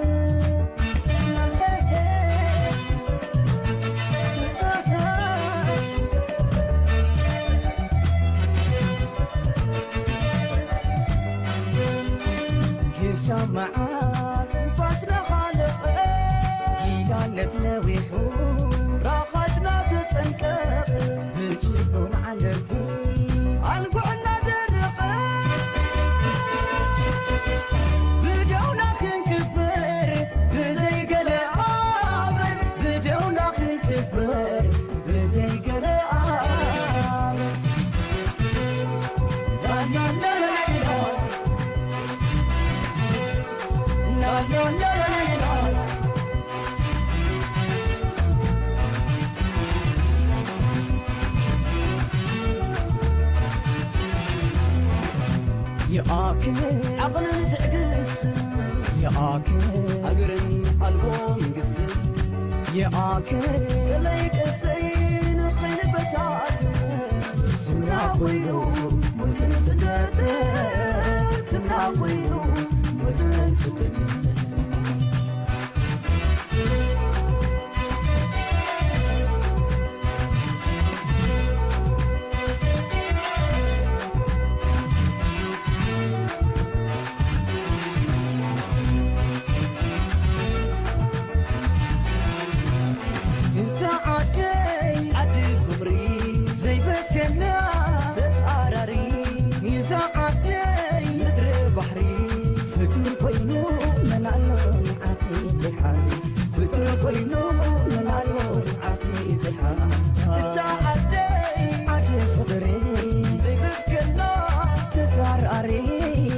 ክሳብ መዓስ ንፋስና ኻልቕ ኪዳነት ነዊሑ ራኻትና ተጸንቀቕ ብጭቁን ዓንደርቲ ኣንጉዕና ደርቕ ብደውና ክንቅበር ብዘይ ገለ ኣበር ብደውና ክንቅበር ብዘይ ገለ ኣበር ላላላላ ላላላላ ይኣክል ዓቕልን ትዕግስትን ይኣክል ሃገርን ኣልቦ መንግስትን ይኣክል ሰለይ ቀሰይ ንኽንበታትን ስምና ኮይኑ ሞትን ስደትን ስምና ኮይኑ ሞትን ስደትን እዛ ዓደይ ዓዲ ፍቕሪ ዘይበትከና ተጻራሪ እዛ ዓደይ ምድሪ ባሕሪ ፍቱር ኮይኑ መን ኣሎ ንዓኺ ዝሓሪ ፍጡር ኮይኑ መን ኣሎ ንዓኺ ዝሓ እዛ ዓደይ ዓዲ ፍቕሪ ዘይብዝገና ተዛራሪ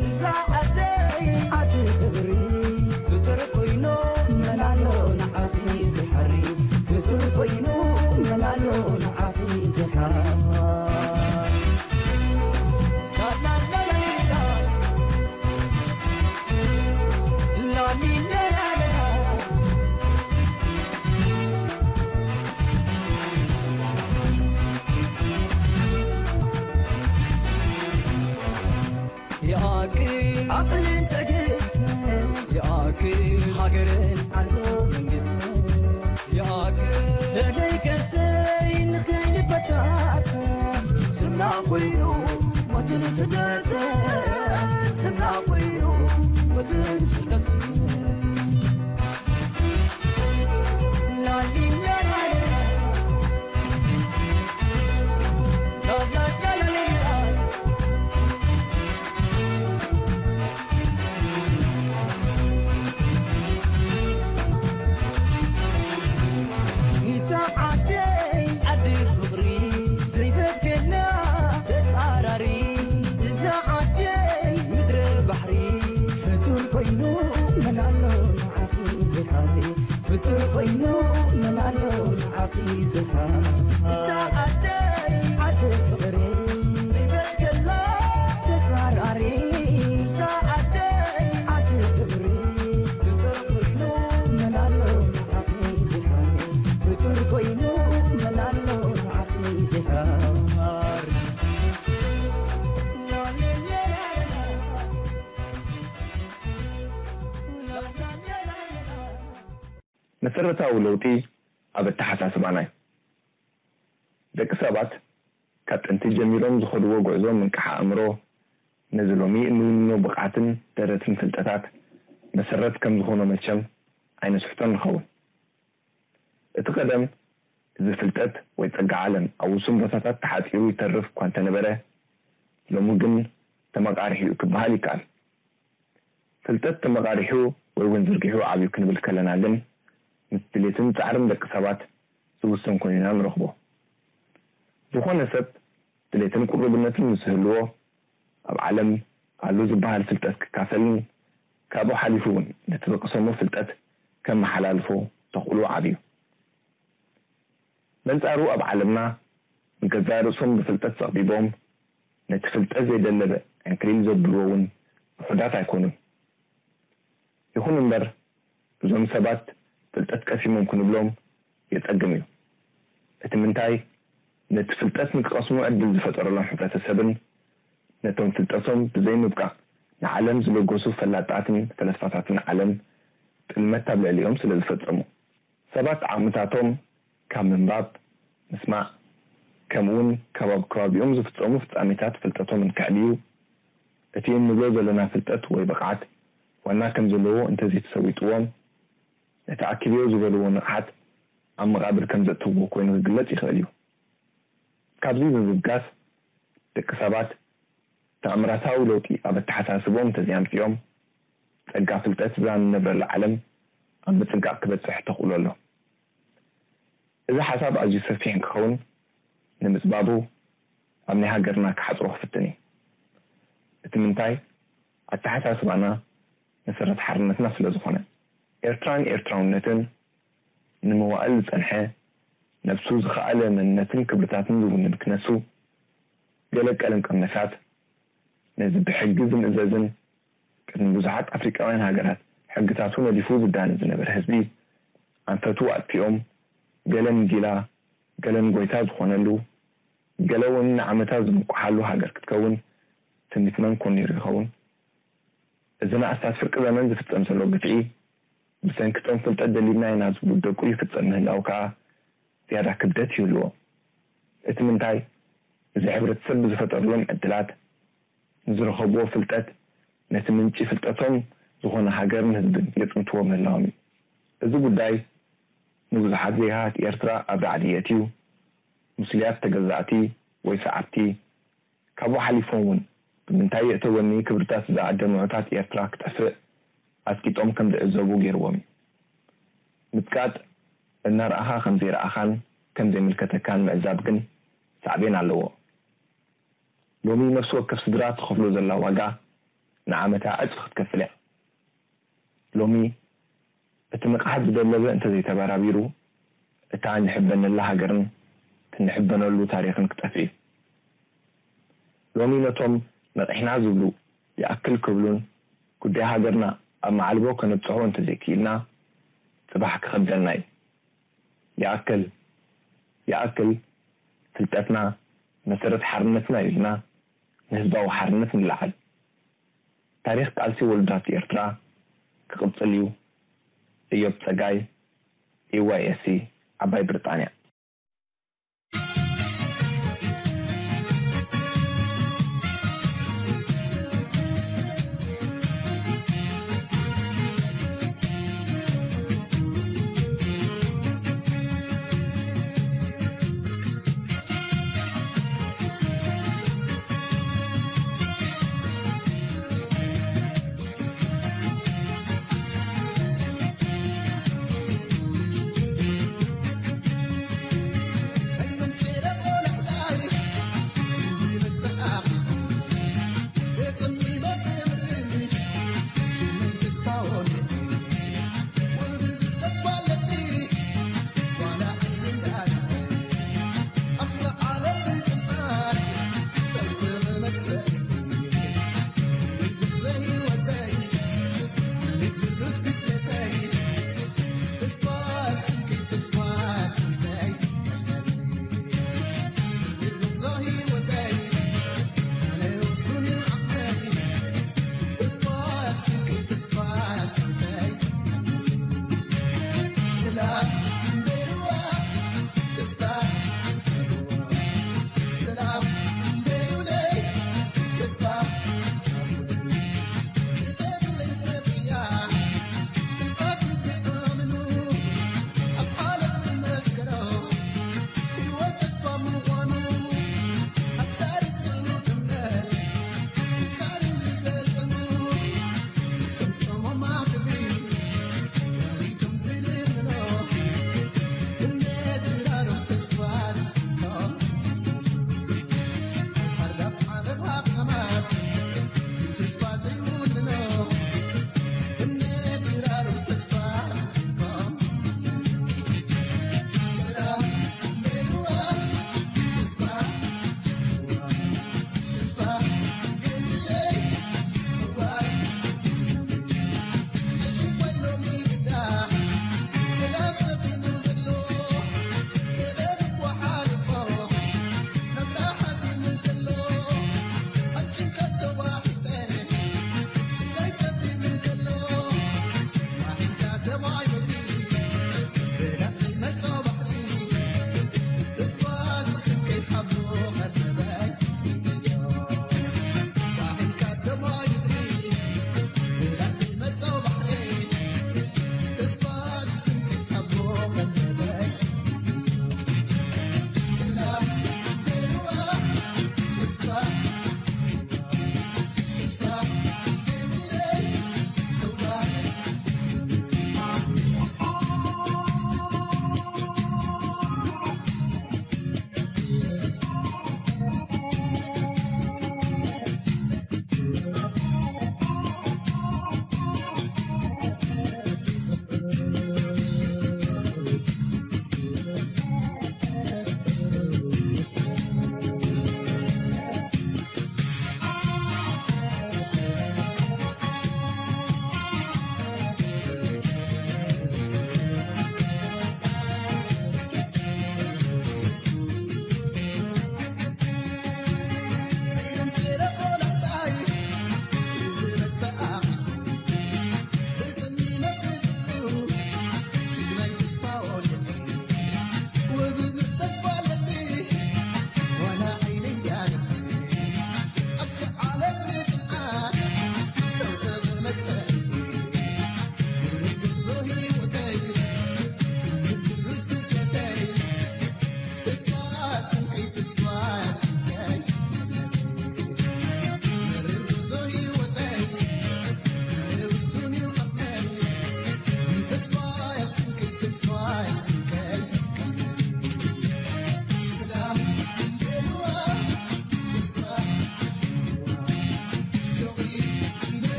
እዛ ዓደይ ዓዲ ፍቕሪ ፍጡር ኮይኑ መን ኣሎ ንዓኺ ዝሓሪ ፍጡር ኮይኑ መን ኣሎ ንዓኺ ዝሓ ይኣክል ዓቕልን ትዕግስትን ይኣክል ሃገርን ዓንዶ መንግስትን ኮይኑ ሞትን ስደት፣ ስምና ኮይኑ ሞትን ስደት። እዛ ዓደይ ዓዲ ፍቕሪ ዘይበገና ተጻራሪ፣ እዛ ዓደይ ምድረ ባሕሪ ፍጡር ኮይኑ መን ኣሎ ንዓኺ ዝሓሪ፣ ፍጡር ኮይኑ መን ኣሎ ንዓኺ ዝሓሪ። እዛ ዓደይ ዓዲ ፍቕሪ ዘይበገና ተጻራሪ፣ እዛ ዓደይ ዓዲ ፍቕሪ ፍጡር ኮይኑ መን ኣሎ ንዓኺ ዝሓሪ፣ ፍጡር ኮይኑ መን ኣሎ ንዓኺ ዝሓሪ። መሰረታዊ ለውጢ ኣብ ኣተሓሳስባና እዩ። ደቂ ሰባት ካብ ጥንቲ ጀሚሮም ዝኸድዎ ጉዕዞ ምንቃሕ ኣእምሮ፣ ነዚ ሎሚ እንውንኖ ብቕዓትን ደረትን ፍልጠታት መሰረት ከም ዝኾኖ መቸም ኣይንስሕቶን ንኸውን። እቲ ቀደም እዚ ፍልጠት ወይ ጸጋ ዓለም ኣብ ውሱን ቦታታት ተሓጺሩ ይተርፍ እኳ እንተነበረ፣ ሎሚ ግን ተመቓሪሑ እዩ ክበሃል ይከኣል። ፍልጠት ተመቓሪሑ ወይ እውን ዝርጊሑ ዓብዩ ክንብል ከለና ግን፣ ምስ ድሌትን ጻዕርን ደቂ ሰባት ዝውሰን ኮይኑ ኢና ንረኽቦ። ዝኾነ ሰብ ድሌትን ቅሩብነትን ምስ ዝህልዎ፣ ኣብ ዓለም ኣሎ ዝበሃል ፍልጠት ክካፈልን ካብኡ ሓሊፉ እውን ነቲ ዝቐሰሞ ፍልጠት ከመሓላልፎ ተኽእሎ ዓብዩ። በንጻሩ ኣብ ዓለምና ንገዛእ ርእሶም ብፍልጠት ጸቕጢቦም ነቲ ፍልጠት ዘይደለበ ዕንክሊል ዘብልዎ እውን ውሑዳት ኣይኮኑን። ይኹን እምበር እዞም ሰባት ፍልጠት ቀሲሞም ክንብሎም የጸግም እዩ። እቲ ምንታይ ነቲ ፍልጠት ንክቐስሙ ዕድል ዝፈጠረሎም ሕብረተሰብን ነቶም ፍልጠቶም ብዘይምብቃቕ ንዓለም ዝለገሱ ፈላጣትን ፈለስፋታትን ዓለም ጥልመት ኣብ ልዕሊኦም ስለ ዝፈጸሙ። ሰባት ዓቕምታቶም ካብ ምንባብ፣ ምስማዕ፣ ከምኡውን ካብ ኣብ ከባቢኦም ዝፍጸሙ ፍጻሜታት ፍልጠቶም እንከዕልዩ፣ እቲ እንብሎ ዘለና ፍልጠት ወይ ብቕዓት ዋና ከም ዘለዎ እንተዘይተሰዊጥዎም፣ ነቲ ኣኪብዮ ዝበልዎ ንቕሓት ኣብ መቓብር ከም ዘእተውዎ ኮይኑ ክግለጽ ይኽእል እዩ። ካብዚ ብምብጋስ፣ ደቂ ሰባት ተኣምራታዊ ለውጢ ኣብ ኣተሓሳስቦም እንተዘይኣምጺኦም፣ ጸጋ ፍልጠት እዛ ንነብረላ ዓለም ኣብ ምጽንቃቕ ክበጽሕ ተኽእሎ ኣሎ። እዚ ሓሳብ ኣዝዩ ሰፊሕ እንክኸውን፣ ንምጽባቡ ኣብ ናይ ሃገርና ክሓጽሮ ክፍትን እዩ። እቲ ምንታይ፣ ኣተሓሳስባና መሰረት ሓርነትና ስለ ዝኾነ። ኤርትራን ኤርትራውነትን ንመዋእል ዝጸንሐ፣ ነብሱ ዝኸኣለ መንነትን ክብርታትን ዝውንን ክነሱ፣ ገለ ቀለም ቀመሳት፣ ነዚ ብሕጊ ዝምእዘዝን ቅድሚ ብዙሓት ኣፍሪቃውያን ሃገራት ሕግታቱ ነዲፉ ዝዳነ ዝነበረ ህዝቢ፣ ኣንፈቱ ኣጥፊኦም፣ ገለ ንጊላ፣ ገለ ንጎይታ ዝኾነሉ፣ ገለ እውን ንዓመታት ዝምኩሓሉ ሃገር ክትከውን ትምኒት መን ኮን ነይሩ ይኸውን? እዚ ንኣስታት ፍርቂ ዘመን ዝፍጸም ዘሎ ግፍዒ፣ ብሰንኪ ጾም ፍልጠት ደሊብና ኢና ዝብሉ ደቁ ይፍጸም ምህላው ከኣ ዝያዳ ክብደት ይህልዎ። እቲ ምንታይ፣ እዚ ሕብረተሰብ ብዝፈጠርሎም ዕድላት ንዝረኸብዎ ፍልጠት ነቲ ምንጪ ፍልጠቶም ዝኾነ ሃገርን ህዝብን የጽንትዎ ምህላዎም እዩ። እዚ ጉዳይ ንብዙሓት ዜጋታት ኤርትራ ኣብ ራዕዲ የእትዩ፣ ምስሉያት ተገዛእቲ ወይ ሰዓብቲ፣ ካብኡ ሓሊፎም እውን ብምንታይ የእተወኒ ክብርታት እዛ ኣደ ምዑታት ኤርትራ ክጠፍእ ኣስቂጦም ከም ዝዕዘቡ ገይርዎም እዩ። ምጽቃጥ እናረኣኻ ከም ዘይረኣኻን ከም ዘይምልከተካን ምዕዛብ ግን ሳዕቤን ኣለዎ። ሎሚ ነፍሲ ወከፍ ስድራ ትኸፍሎ ዘላ ዋጋ ንዓመታ ዕጽፊ ክትከፍል እያ። ሎሚ እቲ ንቕሓት ዝደለበ እንተዘይተበራቢሩ፣ እታ ንሕበነላ ሃገርን ትንሕበነሉ ታሪኽን ክጠፍእ እዩ። ሎሚ ነቶም ነቒሕና ዝብሉ ይኣክል ክብሉን ጉዳይ ሃገርና ኣብ መዓልቦ ከነብጽሖ እንተዘይክኢልና፣ ጽባሕ ክኸብደና እዩ። ይኣክል፣ ይኣክል፣ ፍልጠትና መሰረት ሓርነትና እዩ ኢልና ንህዝባዊ ሓርነት ንለዓል። ታሪኽ ቃልሲ ወለዶታት ኤርትራ ክቕጽል እዩ። እዮብ ጸጋይ፣ ኢ ዋይ ኤስ ሲ፣ ዓባይ ብሪጣንያ።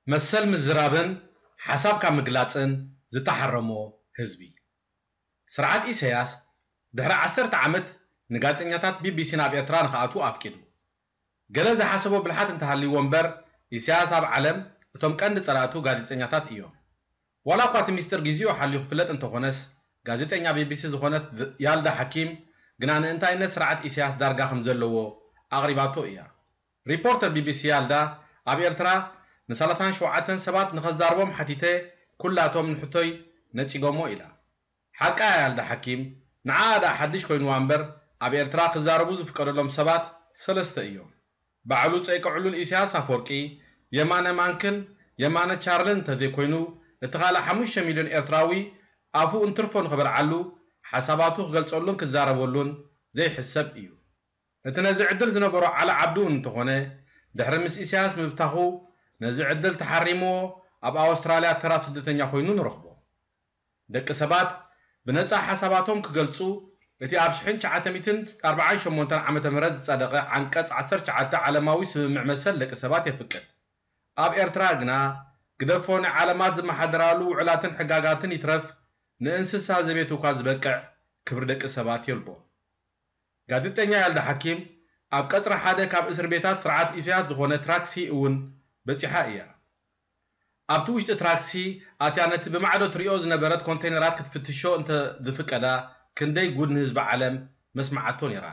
መሰል ምዝራብን ሓሳብካ ምግላጽን ዝተሓረሞ ህዝቢ። ስርዓት ኢሳያስ ድሕሪ ዓሰርተ ዓመት ንጋዜጠኛታት ቢቢሲ ናብ ኤርትራ ንኽኣትዉ ኣፍቂዱ። ገለ ዝሓሰቦ ብልሓት እንተሃልይዎ እምበር፣ ኢሳያስ ኣብ ዓለም እቶም ቀንዲ ጸላእቱ ጋዜጠኛታት እዮም። ዋላ እኳ እቲ ሚስጥር ግዜኡ ሓልዩ ክፍለጥ እንተኾነስ፣ ጋዜጠኛ ቢቢሲ ዝኾነት ያልዳ ሓኪም ግና ንእንታይነት ስርዓት ኢሳያስ ዳርጋ ከም ዘለዎ ኣቕሪባቶ እያ። ሪፖርተር ቢቢሲ ያልዳ ኣብ ኤርትራ ን ሰላሳን ሸውዓተን ሰባት ንኸዛርቦም ሓቲተ፣ ኩላቶም ንሕቶይ ነጺጎሞ ኢላ። ሓቃ ያልዳ ሓኪም፣ ንዓኣ ደኣ ሓድሽ ኮይንዋ እምበር፣ ኣብ ኤርትራ ክዛረቡ ዝፍቀደሎም ሰባት ሰለስተ እዮም። ባዕሉ ጸይቂ ዕሉል ኢሳያስ ኣፈወርቂ፣ የማነ ማንክን የማነ ቻርልን እንተዘይኮይኑ፣ እቲ ካልእ ሓሙሽተ ሚልዮን ኤርትራዊ ኣፉ እንትርፎ ንኽበልዓሉ፣ ሓሳባቱ ክገልጸሉን ክዛረበሉን ዘይሕሰብ እዩ። እቲ ነዚ ዕድል ዝነበሮ ዓሊ ዓብዱ እውን እንተኾነ፣ ድሕሪ ምስ ኢሳያስ ምብታኹ፣ ነዚ ዕድል ተሓሪምዎ ኣብ ኣውስትራልያ ተራ ስደተኛ ኮይኑ ንረኽቦ። ደቂ ሰባት ብነጻ ሓሳባቶም ክገልጹ፣ እቲ ኣብ ሽሕን ትሽዓተ ሚእትን ኣርባዓን ሸሞንተን ዓመተ ምህረት ዝጸደቐ ዓንቀጽ ዓሰርተ ትሽዓተ ዓለማዊ ስምምዕ መሰል ደቂ ሰባት የፍቅድ። ኣብ ኤርትራ ግና፣ ግደፎ ንዓለማት ዝመሓደራሉ ውዕላትን ሕጋጋትን ይትረፍ፣ ንእንስሳ ዘቤት እኳ ዝበቅዕ ክብሪ ደቂ ሰባት የልቦን። ጋዜጠኛ ያልዳ ሓኪም ኣብ ቀጽሪ ሓደ ካብ እስር ቤታት ስርዓት ኢሳያስ ዝኾነ ትራክሲ እውን በጺሓ እያ። ኣብቲ ውሽጢ ትራክሲ ኣትያ ነቲ ብማዕዶ ትሪኦ ዝነበረት ኮንተይነራት ክትፍትሾ እንተ ዝፍቀዳ፣ ክንደይ ጉድ ንህዝቢ ዓለም መስምዓቶ ነይራ።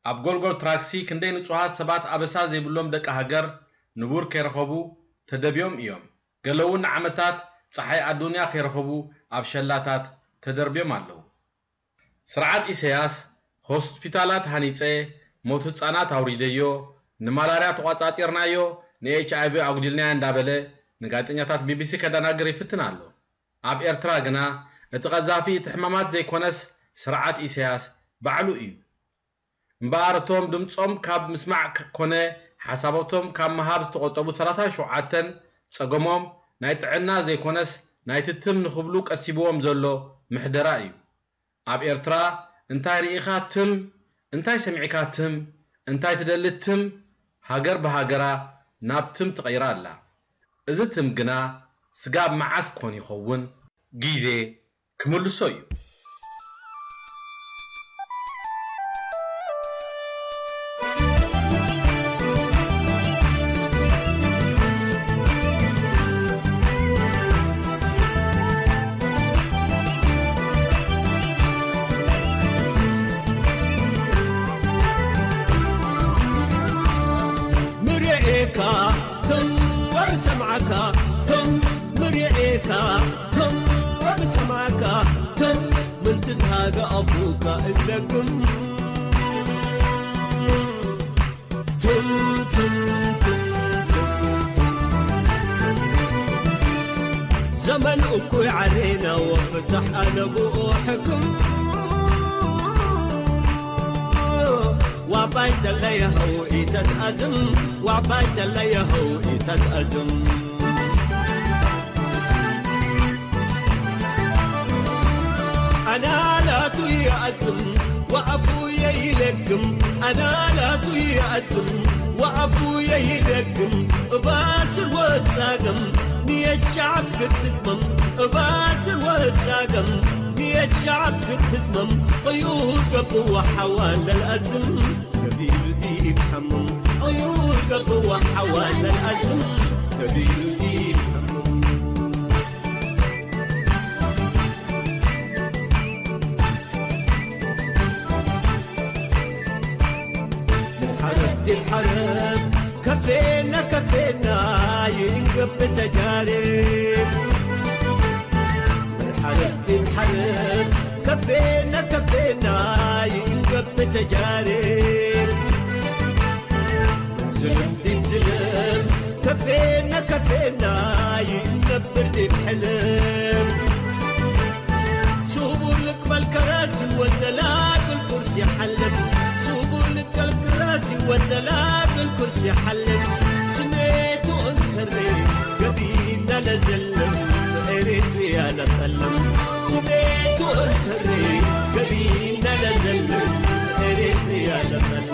ኣብ ጎልጎል ትራክሲ ክንደይ ንጹሃት ሰባት ኣበሳ ዘይብሎም ደቂ ሃገር ንቡር ከይረኸቡ ተደብዮም እዮም። ገለ እውን ንዓመታት ጸሓይ ኣዱንያ ከይረኸቡ ኣብ ሸላታት ተደርብዮም ኣለዉ። ስርዓት ኢሳያስ ሆስፒታላት ሃኒጸ፣ ሞት ህጻናት ኣውሪደዮ፣ ንማላርያ ተቋጻጺርናዮ፣ ንኤች ኣይ ቪ ኣጉዲልናዮ እንዳበለ ንጋዜጠኛታት ቢቢሲ ከደናግር ይፍትን ኣሎ። ኣብ ኤርትራ ግና እቲ ቀዛፊ እቲ ሕማማት ዘይኮነስ ስርዓት ኢሳያስ ባዕሉ እዩ። እምበኣር እቶም ድምጾም ካብ ምስማዕ ክ-፣ ኮነ ሓሳባቶም ካብ ምሃብ ዝተቖጠቡ ሰላሳን ሸውዓተን ጸገሞም ናይ ጥዕና ዘይኮነስ ናይቲ ትም ንኽብሉ ቀሲብዎም ዘሎ ምሕደራ እዩ። ኣብ ኤርትራ እንታይ ርኢኻ ትም፣ እንታይ ሰሚዕካ ትም፣ እንታይ ትደሊ ትም፣ ሃገር ብሃገራ ናብ ትም ተቐይራ ኣላ። እዚ ትም ግና ስጋብ መዓስ ኮን ይኸውን? ግዜ ክምልሶ እዩ። ምርኤካ ትም ወርሰምዓካ ትም ምርኤካ ትም ወርሰምዓካ ትም ምንትታገ ኣፉካ እለግም ትም ትም ትም ትም ትም ትም ዘመን እኩይ ዓሌና ወፍታሕ ኣለብኦ ሕክም ዋባይ ተለየኸው ኢተትኣዝም ዋባይ ተለየኸው ኢተትኣዝም ኣናላቱ ይኣዝም ወኣፉ የይለግም ኣናላቱ ይኣዝም ወኣፉ የይለግም እባስር ወጻገም ንየሻዕብ ክትትመም እባስር ወጻገም ንየሻዕብ ክትትመም ቅዩር ገብዋ ሓዋ ለልኣዝም ገቢሉ ዲብ ሓሙም ቅዩር ገብዋ ሓዋ ለልኣዝም ገቢሉ ዲብ ሓሙም ሓረፍ ዲብ ሓረፍ ከፌና ከፌና ይእንገብ ተጃርብ ሓረፍ ዲብ ሓረፍ ከፌና ከፌና ይእንገብ ተጃርብ ዝልም ዲብ ዝልም ከፌና ከፌና ይእንገብር ዲብ ሕልም ሱቡ ልቅበል ከራሲ ወተላቅል ቁርሲ ሓልም ሱቡ ልቀልቅራሲ ወተላቅል ኩርሲ ሓልም ስሜቱ እንከሬ ገቢና ለዘልም ኤሪትሪያ ለጠልም ስሜቱ እንከሬ ገቢና ለዘልም ኤሪትሪያ ለጠልም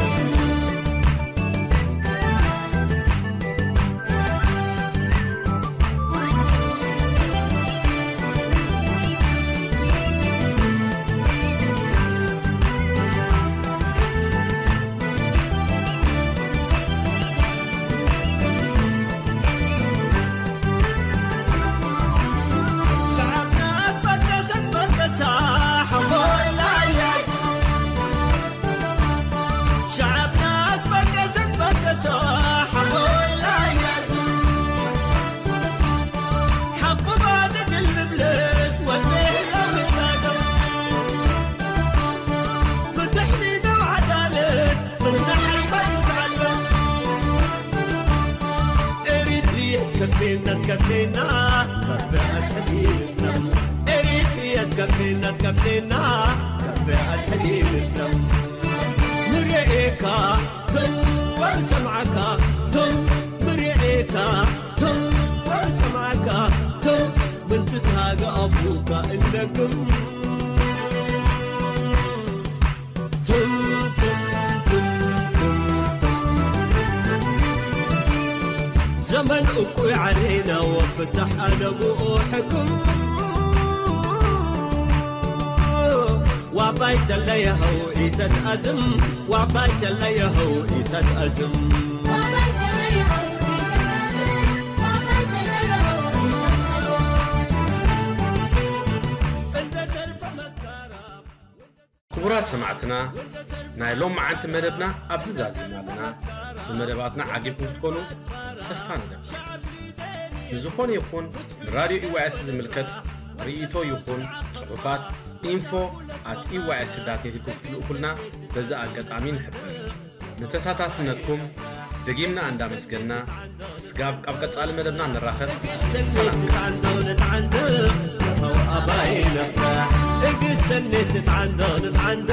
እና ካፌ ኣድሕዲ ንፍለም። ንርኤካ ቶም ወር ሰምዓካ ቶም ንርኤካ ቶም ወር ሰምዓካ ቶም ምንትታገ ኣቡካ እነግም። ቱም ቱም ቱም ቱም ቱም። ዘመን እኩይ ዓለይና ወፍታሕ ኣነ ብኡ ሕክም። ዋባይ ተለየኸው ኢተትኣዝም፣ ዋባይ ተለየኸው ኢተትኣዝም። እንደ ተርፈ መካራ ክቡራት ሰማዕትና፣ ናይ ሎም መዓንቲ መደብና ኣብዚ ዛዚምና ኣለና። ብመደባትና ዓጊብኩም ክትኮኑ ተስፋ ንገብር። ንዝኾነ ይኹን ንራድዮ ኢዋኤስ ዝምልከት ርእይቶ ይኹን ጽሑፋት ኢንፎ ኣት ኢዋኤስ ዳት ኔት ኢልኩም ክትልእኩልና በዚ ኣጋጣሚ ንሕብር። ንተሳታፍነትኩም ደጊምና እንዳመስገንና፣ ስጋብ ኣብ ቀጻሊ መደብና ንራኸብ። ሰላም። ንትዓንዶ ንትዓንዶ ኣባይ ነፍራ እግሰኔት ንትዓንዶ ንትዓንዶ